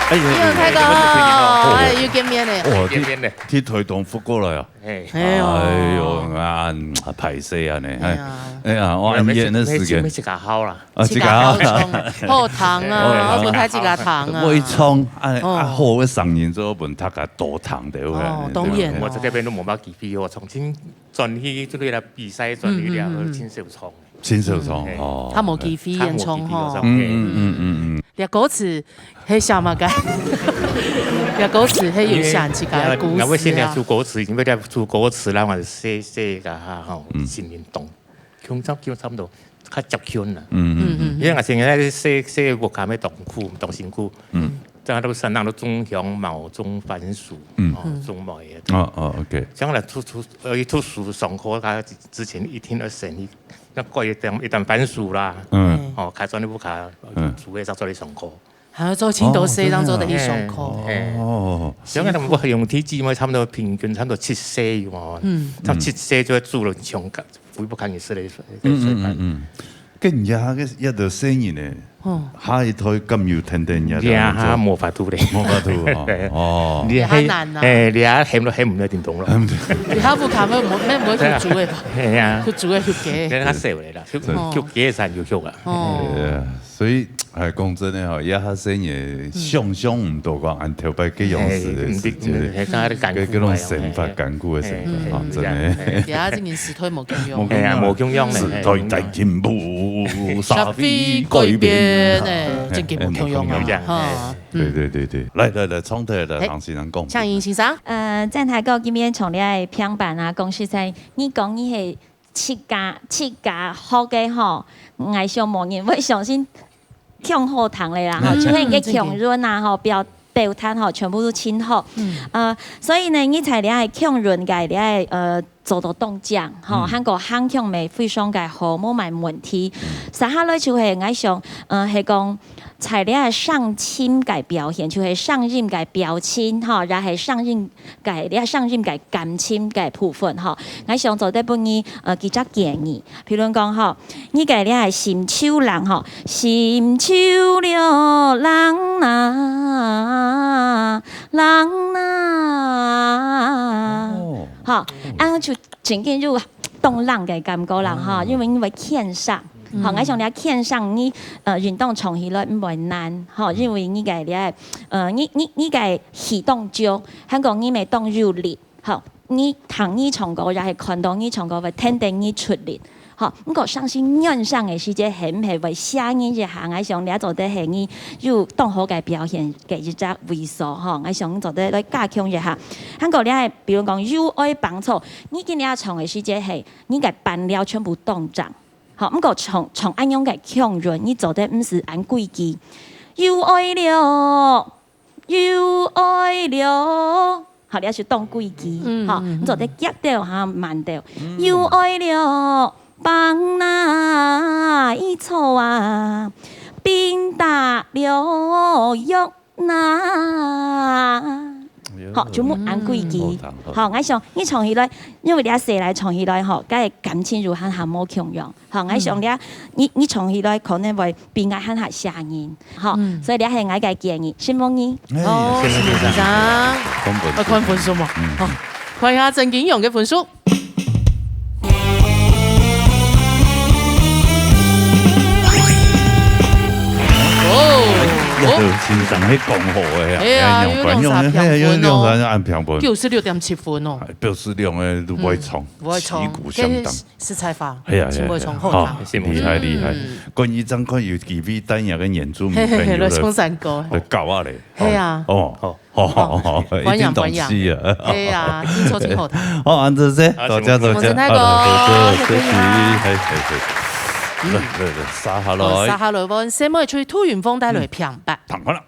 哎呀，你好，大哥，哎，又見面了。哇，見面了。去，去台東復過來啊。哎。哎喲。哎喲，啊，歹勢啊呢，哎。哎呀。哎呀，我安逸个時間。沒事，沒事，沒事，好啦。 啊，自家好創，好聽啊，好聽。我分大家自家聽啊。會唱，啊，哦。啊，好个聲音，做分大家多聽，對不對？哦，當然。對不對？我在這邊都無麼機會，我從前轉去這個來比賽，轉去了，嗯，嗯，嗯。真少唱。真少唱，嗯。哦。較無機會演唱吼。較無機會演唱。嗯，嗯，嗯，嗯，嗯。這歌詞係寫麼个？這歌詞係有寫自家个故事啊。因為，因為現在出歌詞，因為在出歌詞，然後寫，寫个哈，吼，嗯。心靈動。 共差，共差不多，較接近啦。嗯，嗯，嗯。嗯，嗯。因為𠊎先前在寫，寫屋下个當苦，當辛苦。嗯。在那個山上都種香茅、種番薯，嗯。哦，嗯。種梅啊。哦，哦，OK。像來讀，讀，呃，讀書上課，佢之前一定愛先去，愛割一擔，一擔番薯啦。嗯。哦，開轉去屋下，嗯。煮个，再轉去上課。還要做盡多事，哦，真的啊。正做得去上課。嘿，嘿。哦。像𠊎等母兄弟姊妹差不多平均差不多七歲有無？嗯。像七歲就會注入上課，微不可言的，嗯，嗯，嗯，嗯。跟人家个，也得細人呢，哦。下一代敢有天天也得這樣做？這下無法度咧。無法度哦，嘿。哦。你還，這下難啊。嘿，你還喊都喊毋得叮咚了。喊毋得。你還不看，沒，沒，沒去煮的吧？嘿啊。去煮的，去給。跟他說了啦，就，哦。就給三就好啊。哦。對啊。 所以，哎，講真的吼，這下細人想像毋到講，恁頭擺該樣式个時節，嘿，嗯，嗯，嗯，該，該種生活艱苦个生活，嘿，嘿，吼，嘿，真的。嘿，嘿。這下這个時代無共樣。無共樣啊。嘿啊，無共樣呢，時代在進步，社會改變。社會改變呢，真个無共樣啊，嘿，嘿，哈。對，對，對，對。來，來，來，上台來，嘿，唐先生講。向英先生。呃，正頭講今晡日從這个平板啊，講實在，你講你係 自家，自家學个吼，𠊎想無人會相信共好聽个啦，吼，嗯，就係你个共樣啊，吼，表，表達吼，全部都盡好。嗯。呃，所以呢，你在這个共樣个這个，呃，做到當靚，吼，嗯。還過行共樣非常个好，無麼問題。嗯。接下來就係𠊎想，呃，係講在這个聲音个表現，就係聲音个表情，吼，也係聲音 个，這聲音个感情个部分吼，𠊎想做得分你，呃，幾隻建議。譬如講吼，你个這个心就冷吼，心就了冷啊，冷啊。哦。吼，恁樣就真經有當冷个感覺啦，吼，哦。因為你會牽上。 吼，嗯。𠊎想你牽上你，呃，運動長起來毋會難，吼，嗯。因為你个這，呃，你，你，你个氣當足，還過你乜當有力，吼，你聽你唱歌，也係看到你唱歌，會跈等你出力，吼。毋過相信原聲个時節，係毋係會嚇人一下？𠊎想你做得係你有當好个表現个一隻位所，吼。𠊎想你做得來加強一下。還過你還，比如講，有愛放鬆，你今日唱个時節係你个伴奏全部當正。 好，毋過唱，唱恁樣个共樣，你做得毋使恁規矩。有愛了，有愛了。好，你愛去當規矩，嗯，好，嗯，你做得急調哈，慢調。嗯。有愛了，放哪一處啊？冰打了藥 那。哎喲。好，全部恁規矩。嗯。好聽，好聽。好，𠊎想，你唱起來，因為你阿細來唱起來吼，該感情就還，還無共樣。好，𠊎想你啊，嗯。你，你唱起來可能會比𠊎還較嚇人。好，嗯。所以這係𠊎个建議，承蒙你。哎，哦，承蒙先生。承蒙先生。看分數。要看分數嘛。嗯。好，看一下曾經勇个分數。 哦，哎呀，哦。先生，你講好个啊。哎呀，哎呀，有兩三平分哦。哎呀，有兩三按平分。九十六點七分哦。哎，表示兩个都毋會唱，嗯，毋會唱，旗鼓相當。這是實在話，哎呀，哎呀，真會唱好聽。哎呀，好，厲害，厲害。嗯。關於張寬有機會帶那個原住民朋友的，嘿，嘿，嘿，來唱山歌。來搞啊嘞。係啊。哦。好。 哦，哦，一定當時啊。歡迎，歡迎。係啊，聽著真好聽。好，恁仔細，啊，多謝，多謝。我們太高，好，多謝，多謝，謝謝。嘿，嘿，嘿。嗯。來，來，來，接下來。好，接下來，我們先來吹杜雲鳳帶來的平板。嗯，平板啦。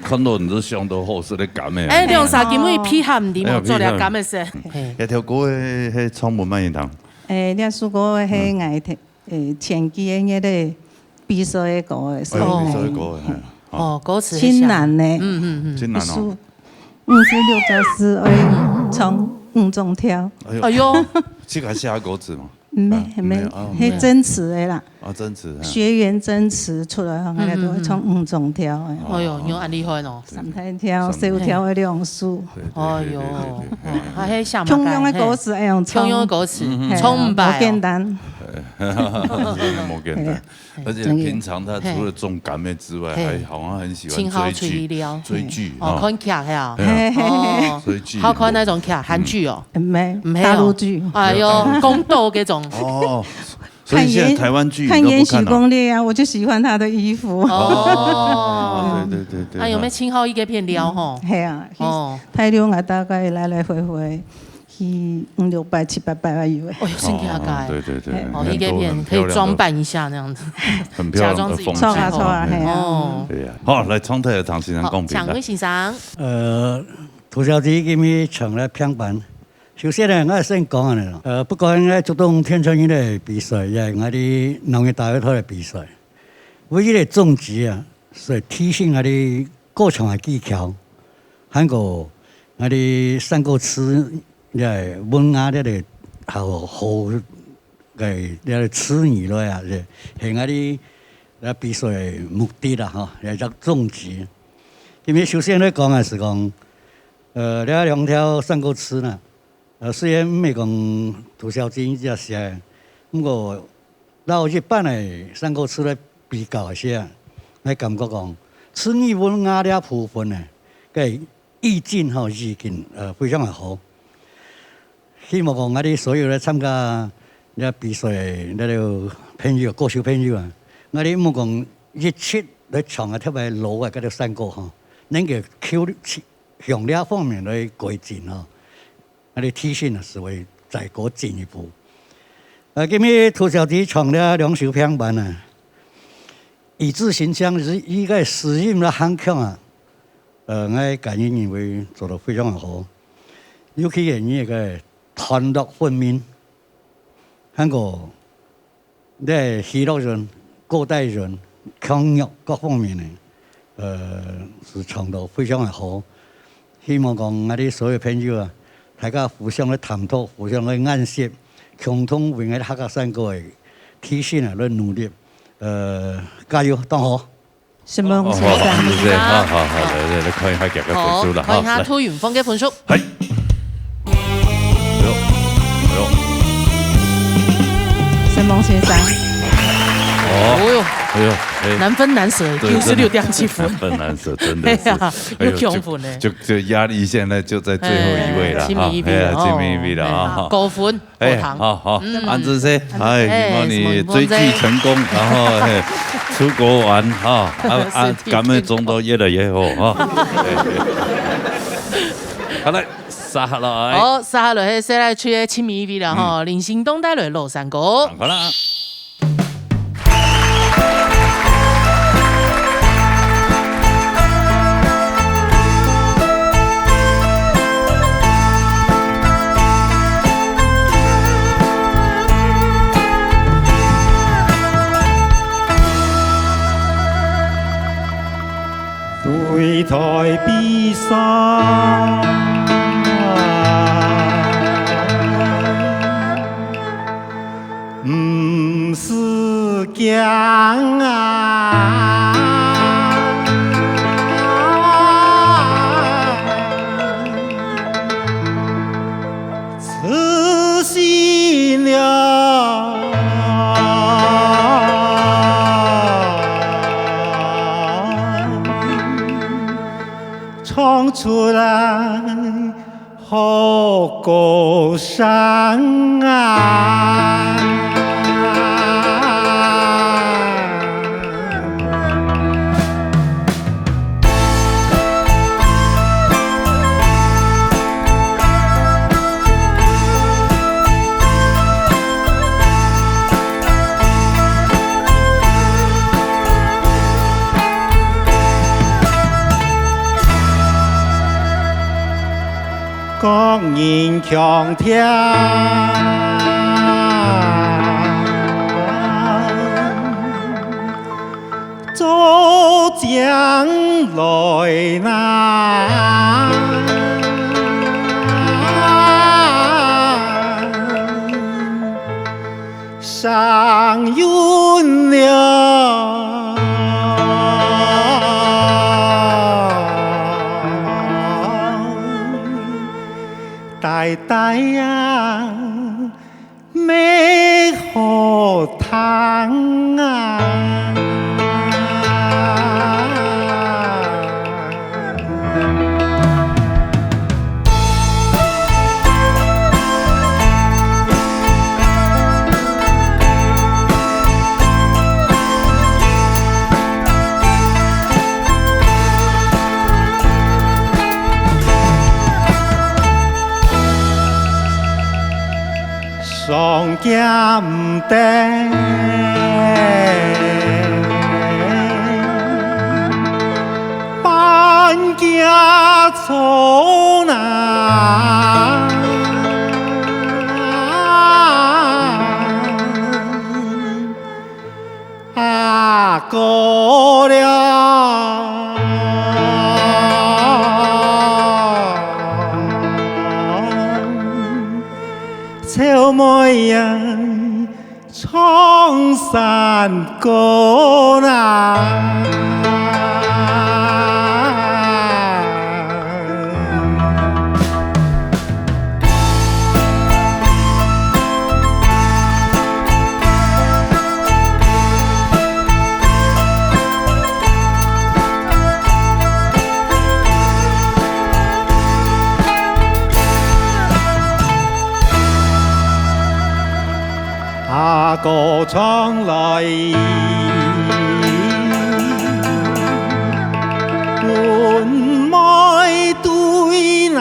看到你就想到好食个柑仔。哎，兩儕今晡日配合你嘛，哎呀，做了柑仔色。配合。嘿。這條歌係，係唱分麼人聽？哎，這首歌係𠊎，誒，前幾个月个比賽个歌个，哎，所以比賽个歌，哎，好。哦，歌詞很像。真難呢。嗯，嗯，嗯。真難哦。一首五十六隻字，愛唱五種調。哎喲，哎喲。自家寫歌詞嗎？毋係，啊，毋係，毋係，哦，毋係。係真詞个啦。啊，真詞，哈。學員真詞出來，吼，嗯，嗯，嗯。𠊎兜會唱五種調个。哎喲，哦。你有恁厲害哦。 三大調、三大調。小調个兩首。對，對，對，對，哎喲，對，對，對。哦，還係寫麼个？共樣个歌詞，哎喲，共樣个歌詞，嗯，嗯。唱毋敗哦。嘿，無簡單。真个無簡單。嘿，而且平常他除了種柑仔之外，嘿。還好像很喜歡追劇，真好，追劇。哦，哈。看劇係啊。哎呀。嘿，嘿，嘿。哦，追劇。好看哪種劇？韓劇哦？嗯。毋係，毋係哦。大陸劇。哎喲，宮鬥該種。哦。 所以現在台灣劇你都不看了？看延，看延禧攻略啊，我就喜歡他的衣服。哦。哦，對，對，對，對，啊，有沒有青浩一个片尞吼？嗯，係啊，哦。去大陸啊，大概來來回回，去五六擺、七八擺啊有誒。哦，真的假的？哦，對，對，對，哦，一个片可以裝扮一下那樣子，很漂亮的，很漂亮的風景。假裝自己是青浩。著啊，著啊，係啊。哦。對啊。好，來，長腿的唐先生講評啦。好，蔣偉先生。呃，涂小姐今日唱了平板， 首先呢，𠊎先講恁樣咯，呃，不管𠊎竹東天穿日个比賽，也係𠊎兜農業大學个比賽，唯一个宗旨啊，係提升𠊎兜歌唱个技巧，還過𠊎兜山歌詞，也係文雅个好，好个這个詞語落啊，係，係𠊎兜這比賽个目的啦，吼，也係宗旨。因為首先來講啊，係講，呃，這兩條山歌詞呢， 呃，雖然毋係講涂小姐自家寫个，毋過摎一般个山歌詞來比較一下，𠊎感覺講，詞語文雅這部分呢，个意境吼，意境，呃，非常个好。希望講𠊎兜所有來參加這比賽个這兜朋友，歌手朋友啊，𠊎兜毋好講一直來唱个特別老个這兜山歌吼，能夠求向這方面來改進吼。 𠊎兜提升啊，係會再過進一步。呃，今日涂小姐唱了兩首平板啊，以字行腔，以，以个字音來行腔啊，呃，𠊎個人認為做得非常个好，尤其係你个段落分明，還過 這喜樂人、古代人、腔調各方面呢，呃，係唱到非常个好。希望講𠊎兜所有朋友啊，大家互相个探討，互相个研習，共同為𠊎兜客家山歌个提升啊來努力。呃，加油，當好！ 承蒙先生。哦，好，好，好，好，來，來，來看一下佢个分數啦，好，看一下哈，來。涂雲鳳个分數。係。哎喲，哎喲。承蒙先生。哦。哦喲。哎喲，哎。難分難捨，對，九十六點七分。真的，難分難捨，真的是。哎呀，哎喲，有恐怖呢。就，就，就壓力現在就在最後一位了，哎，哈，親民一位了，哎呀，親民一位了，哦，哈。哎，高分。 哎，好，好，嗯。恁仔細，嗯。哎，哎，希望你追劇成功，什麼，然後，嘿，出國玩，哈，啊，啊，身體健康。柑仔種到越來越好，哈。哎，哎。好，來，接下來。好，接下來，係先來去个親民一位了，哈，嗯。林新東帶來老山歌。好啦。 對待悲傷，毋使驚啊！ 自信了，唱出來好歌聲啊！各人強聽，做將來哪，上雲了。 呆呆啊，乜好聽啊。上驚毋得，半驚錯哪。 啊，過了。秋妹呀，唱山歌啦。阿哥唱來，分妹對哪。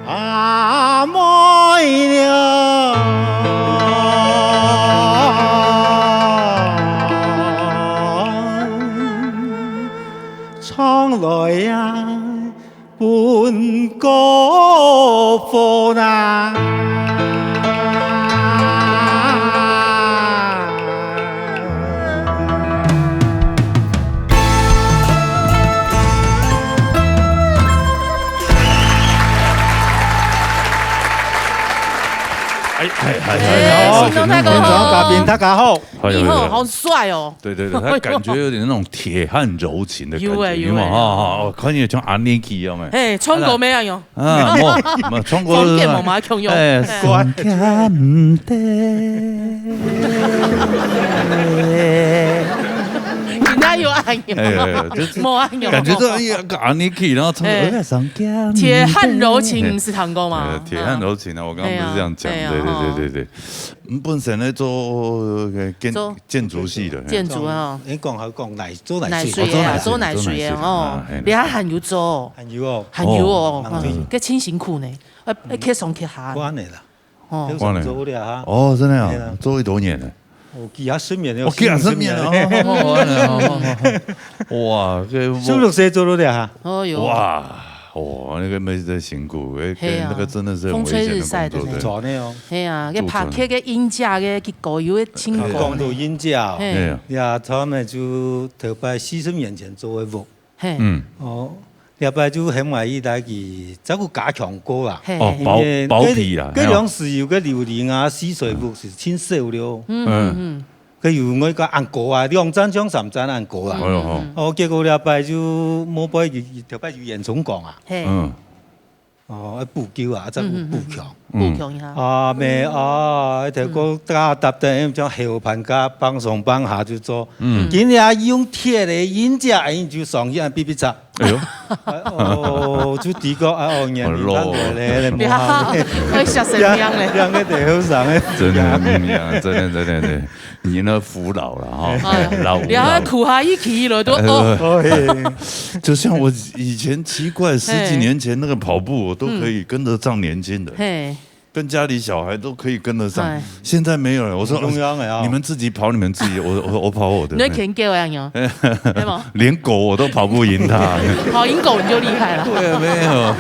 阿妹了，唱來呀， 分哥分啊。哎，哎，哎，哎，哎，哎，好，現場嘉賓，大家好。 哎呦，你好，哎呦。好帥哦。對，對，對，他感覺有點那種鐵漢柔情的感覺，有欸，有欸。有沒有？哦，哦，哦，看起來像阿尼基一樣欸。嘿，唱歌沒有用。啊，沒，沒，唱歌是，方言嘛，嘛共樣。哎，嘿。管他毋得。人家有按鈕。哎，哎，哎，就是無按鈕。感覺這一個阿尼基，然後唱歌，哎。哎，上天。鐵漢柔情，不是唱歌嗎？哎，鐵漢柔情啊，我剛剛不是這樣講，哎呀，對，對，對，對，對。哎呀，哦。 你本身咧做，呃，建，做建築系的，嘿。建築啊。你講好講泥，做泥水。泥水的啊，哦，做泥水，做泥水的，做泥水的哦。啊，嘿。你還，還有做？還有哦。還有哦，哦。嗯。該真辛苦呢，要，要去上去下。關的啦。哦。有上做了哈。哦，真的啊，嘿啊。做幾多年了？哦，幾下十年了，哦，幾下十年了，四五十年了。哦，哦，哦，哦，哦。哇，這十六歲做了哈。哦喲。哇。 哦，那個妹子真辛苦，欸，嘿啊，那個真的是很危險的工作，風吹日曬的呢。對。做呢哦。嘿啊，該爬起个鷹架个結構有个輕功呢。講到鷹架哦，嘿。嘿啊。呀，他們就頭擺四十年前做个屋。嘿。嗯。哦，這擺就很滿意來去，再過加強過啦。嘿。哦，包，因為包皮啦，該，該嘿啊。兩時有个樓齡啊，四歲屋是真少了。嗯，嗯，嗯。 佢有愛个恁高啊，兩層像三層恁高啊。哎喲吼。哦，結果這擺就無背，頭擺有煙囪管啊。嘿。嗯。哦，愛補救啊，再補，嗯，嗯，嗯。補強。補強一下。啊，咩啊，頭過大搭的，像後盤加放上放下就做。嗯。今日用鐵的鷹架，哎，就上去，嗶嗶嚓。 哎喲。哎，哦，就知講，哎，哦，年齡大了咧，哎，無好咧。哎呀，會嚇死人咧。兩個得後生的。真的，嗯，呀，真的，真的，對。你那服老了哈，哎，老吾老。你還苦哈一起了都，哦。哎，就像我以前奇怪，十幾年前那個跑步，我都可以跟得上年輕人。嘿。跟家裡小孩都可以跟得上。哎。現在沒有了，我說，中央的啊。你們自己跑你們自己，我，我，我跑我的。你會牽狗啊，有？對嗎？連狗我都跑不贏它。跑贏狗你就厲害了。對啊，沒有。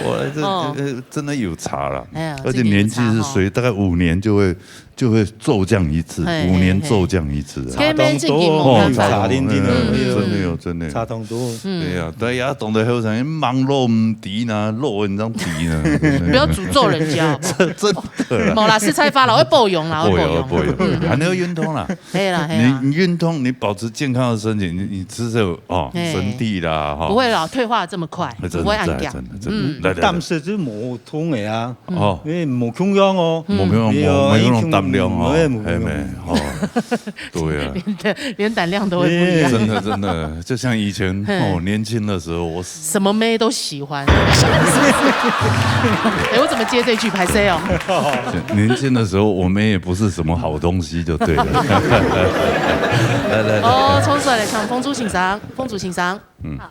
我這，哦。呃，真的有差了。哎呀，而且年紀是隨，这个有差哈。大概五年就會，就會驟降一次，嘿，五年驟降一次啊。嘿，嘿。哦，差當多，差定定的，嗯。真的有，真的有。差當多。嗯。對呀，對呀，懂得後生，忙碌毋抵呢，碌人當抵呢，真的。不要詛咒人家，好不好？真，真的啦。無啦，是菜花啦，會保養啦，會保養。保養，保養，嗯。還能運動啦。可以啦，可以啦。你，你運動，你保持健康的身體，你，你吃这，哦，嘿。身體啦，哈。不會啦，退化這麼快，哎，真的，不會恁強。真的，真的。嗯。來，來，來。但是就無通的啊。哦。因為無共樣哦。無共樣，對啊，無，無共樣膽量哦。一共，無，無共樣。嘿，無，哦。對啊。連胆，连胆量都會不一樣。真的，真的，就像以前，嘿。哦，年輕的時候，我什麼妹都喜歡。哎，我怎麼接這句？拍謝哦。年輕的時候，我們也不是什麼好東西，就對了。來，來，來。哦，衝出來了，像鳳珠先生，鳳珠先生。嗯。好。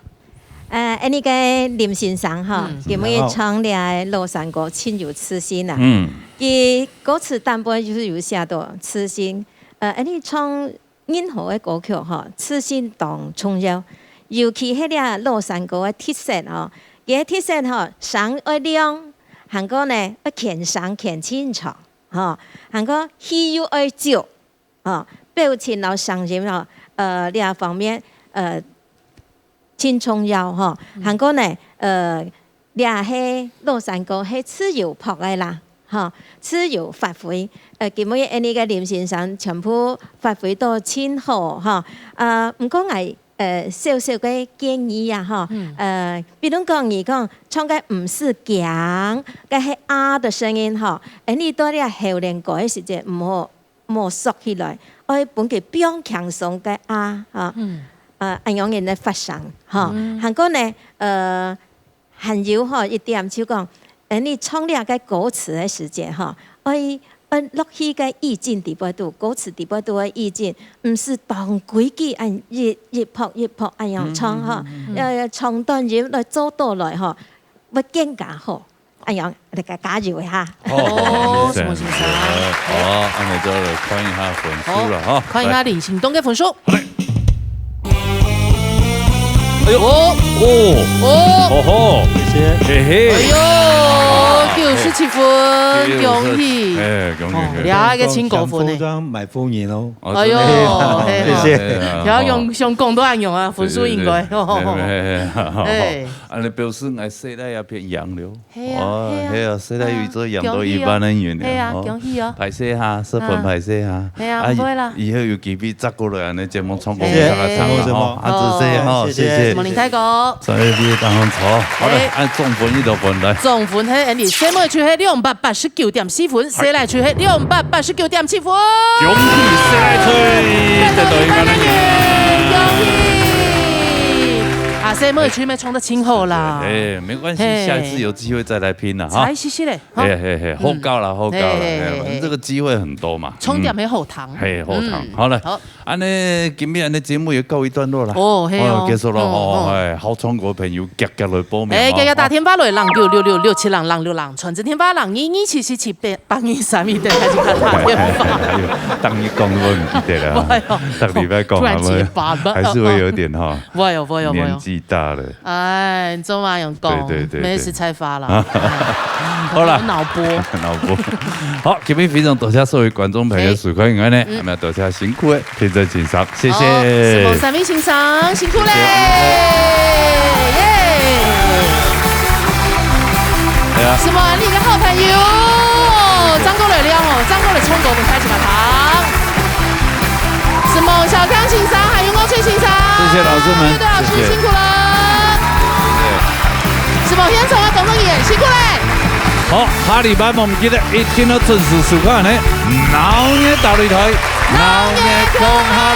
呃，恁呢个林先生哈，嗯。今晡日唱這个老山歌，盡有自信啊。嗯。佢歌詞頂背就是有寫到自信，呃，恁呢唱 任何个歌曲吼，自信當重要，尤其係這老山歌个特色吼，佢个特色吼，聲愛亮，還過呢，愛牽聲牽清楚，吼，還過氣又愛足，吼，表情摎聲音吼，呃，這方面，呃， 盡重要吼。嗯。還過呢，呃，這係老山歌係自由拍个啦，吼，自由發揮。呃，今晡日恁呢个林先生全部發揮到盡好吼。呃，毋過𠊎，呃，小小个建議啊，吼，嗯。呃，比如講你講唱个毋使驚，該係啊个聲音吼，恁呢到這喉嗹蓋个時節，毋好 無縮起來，愛分佢放輕鬆个啊，啊，嗯。呃，恁樣人个發聲，吼。嗯。還過呢，呃，還有吼，一點就講，呃，你唱這个歌詞个時節吼，愛，愛落去个意境底背肚，歌詞底背肚个意境，毋使當規矩恁一，一拍一拍恁樣唱吼，嗯，嗯，嗯，嗯。要，要唱段音來做到來吼，會更加好。 恁樣，大家加油一下。好，哦，好，什麼先生？好，恁呢就來看一下分數了哈。好，看一下林先生个分數。來。哎喲，哦，哦，哦吼，謝謝。嘿嘿。哎喲，九十七分，恭喜。哎，恭喜，哦，恭喜。這个真高分呢。買貨人哦。哦，哎喲，真的啊，嘿，謝謝。嘿啊，然後用，哦。用廣東話用啊，分數應該。對，對，對。嘿，嘿，嘿，好，好。哎。恁呢表示𠊎世代也變樣了。 係啊，哦，係啊。係啊，世代有一隻羊到一半个遠了，哦，係啊，恭喜哦。係啊，恭喜哦。歹勢哈，十分歹勢哈。啊。係啊，啊，毋會啦。以，以後有機會再過來，恁呢節目唱歌，係。大家唱啦，係，係，吼。啊，謝謝哈，謝謝。謝謝。毛林大哥。所以你當中錯。好嘞，係。啊，總分幾多分？來。總分係，恁呢，細妹就係兩百八十九點四分，細倈就係兩百八十九點七分。恭喜細倈隊，得到一萬个銀。恭喜！啊，細妹就乜唱得真好啦。係，係，係。 關係，嘿。下一次有機會再來拼了哈。再試試咧，哈。嘿，嘿，嘿，嗯。好搞啦，好搞啦，嘿，嘿，嘿，嘿，嘿。反正這個機會很多嘛。重點係好聽。嗯。嘿，好聽。嗯。好了，好。恁呢，今日恁呢節目也告一段落了。哦，嘿哦。哦，結束了哦，哦，哦。哎，好唱歌朋友，遽遽來報名哦。哎，遽遽打電話來，零九六六六七零零六零，傳真電話零二二七四七八二三一，等下就打電話。哎喲，當你講我毋記得了啊。哎喲，逐禮拜講啊，突然結巴了。還是會有點哈，會哦，會哦，會哦。年紀大了。 哎，你做麼个用講？對，對，對，對。沒食菜花啦。好啦。腦波。腦波。好，今日非常多謝所有觀眾朋友收看，哎。恁呢，嗯。還有多謝辛苦个品珍先生，謝謝。好，承蒙三位先生，辛苦咧。謝謝。耶。哎呀。承蒙你个好朋友，張國磊了吼，張國磊唱歌分大家聽。 承蒙小剛先生，還有吳翠先生。謝謝老師們，樂隊老師，謝謝。辛苦了。謝謝。承蒙現場个工作人員，辛苦咧。好，下禮拜我們記得一定要準時收看呢，鬧熱大擂台，鬧熱共下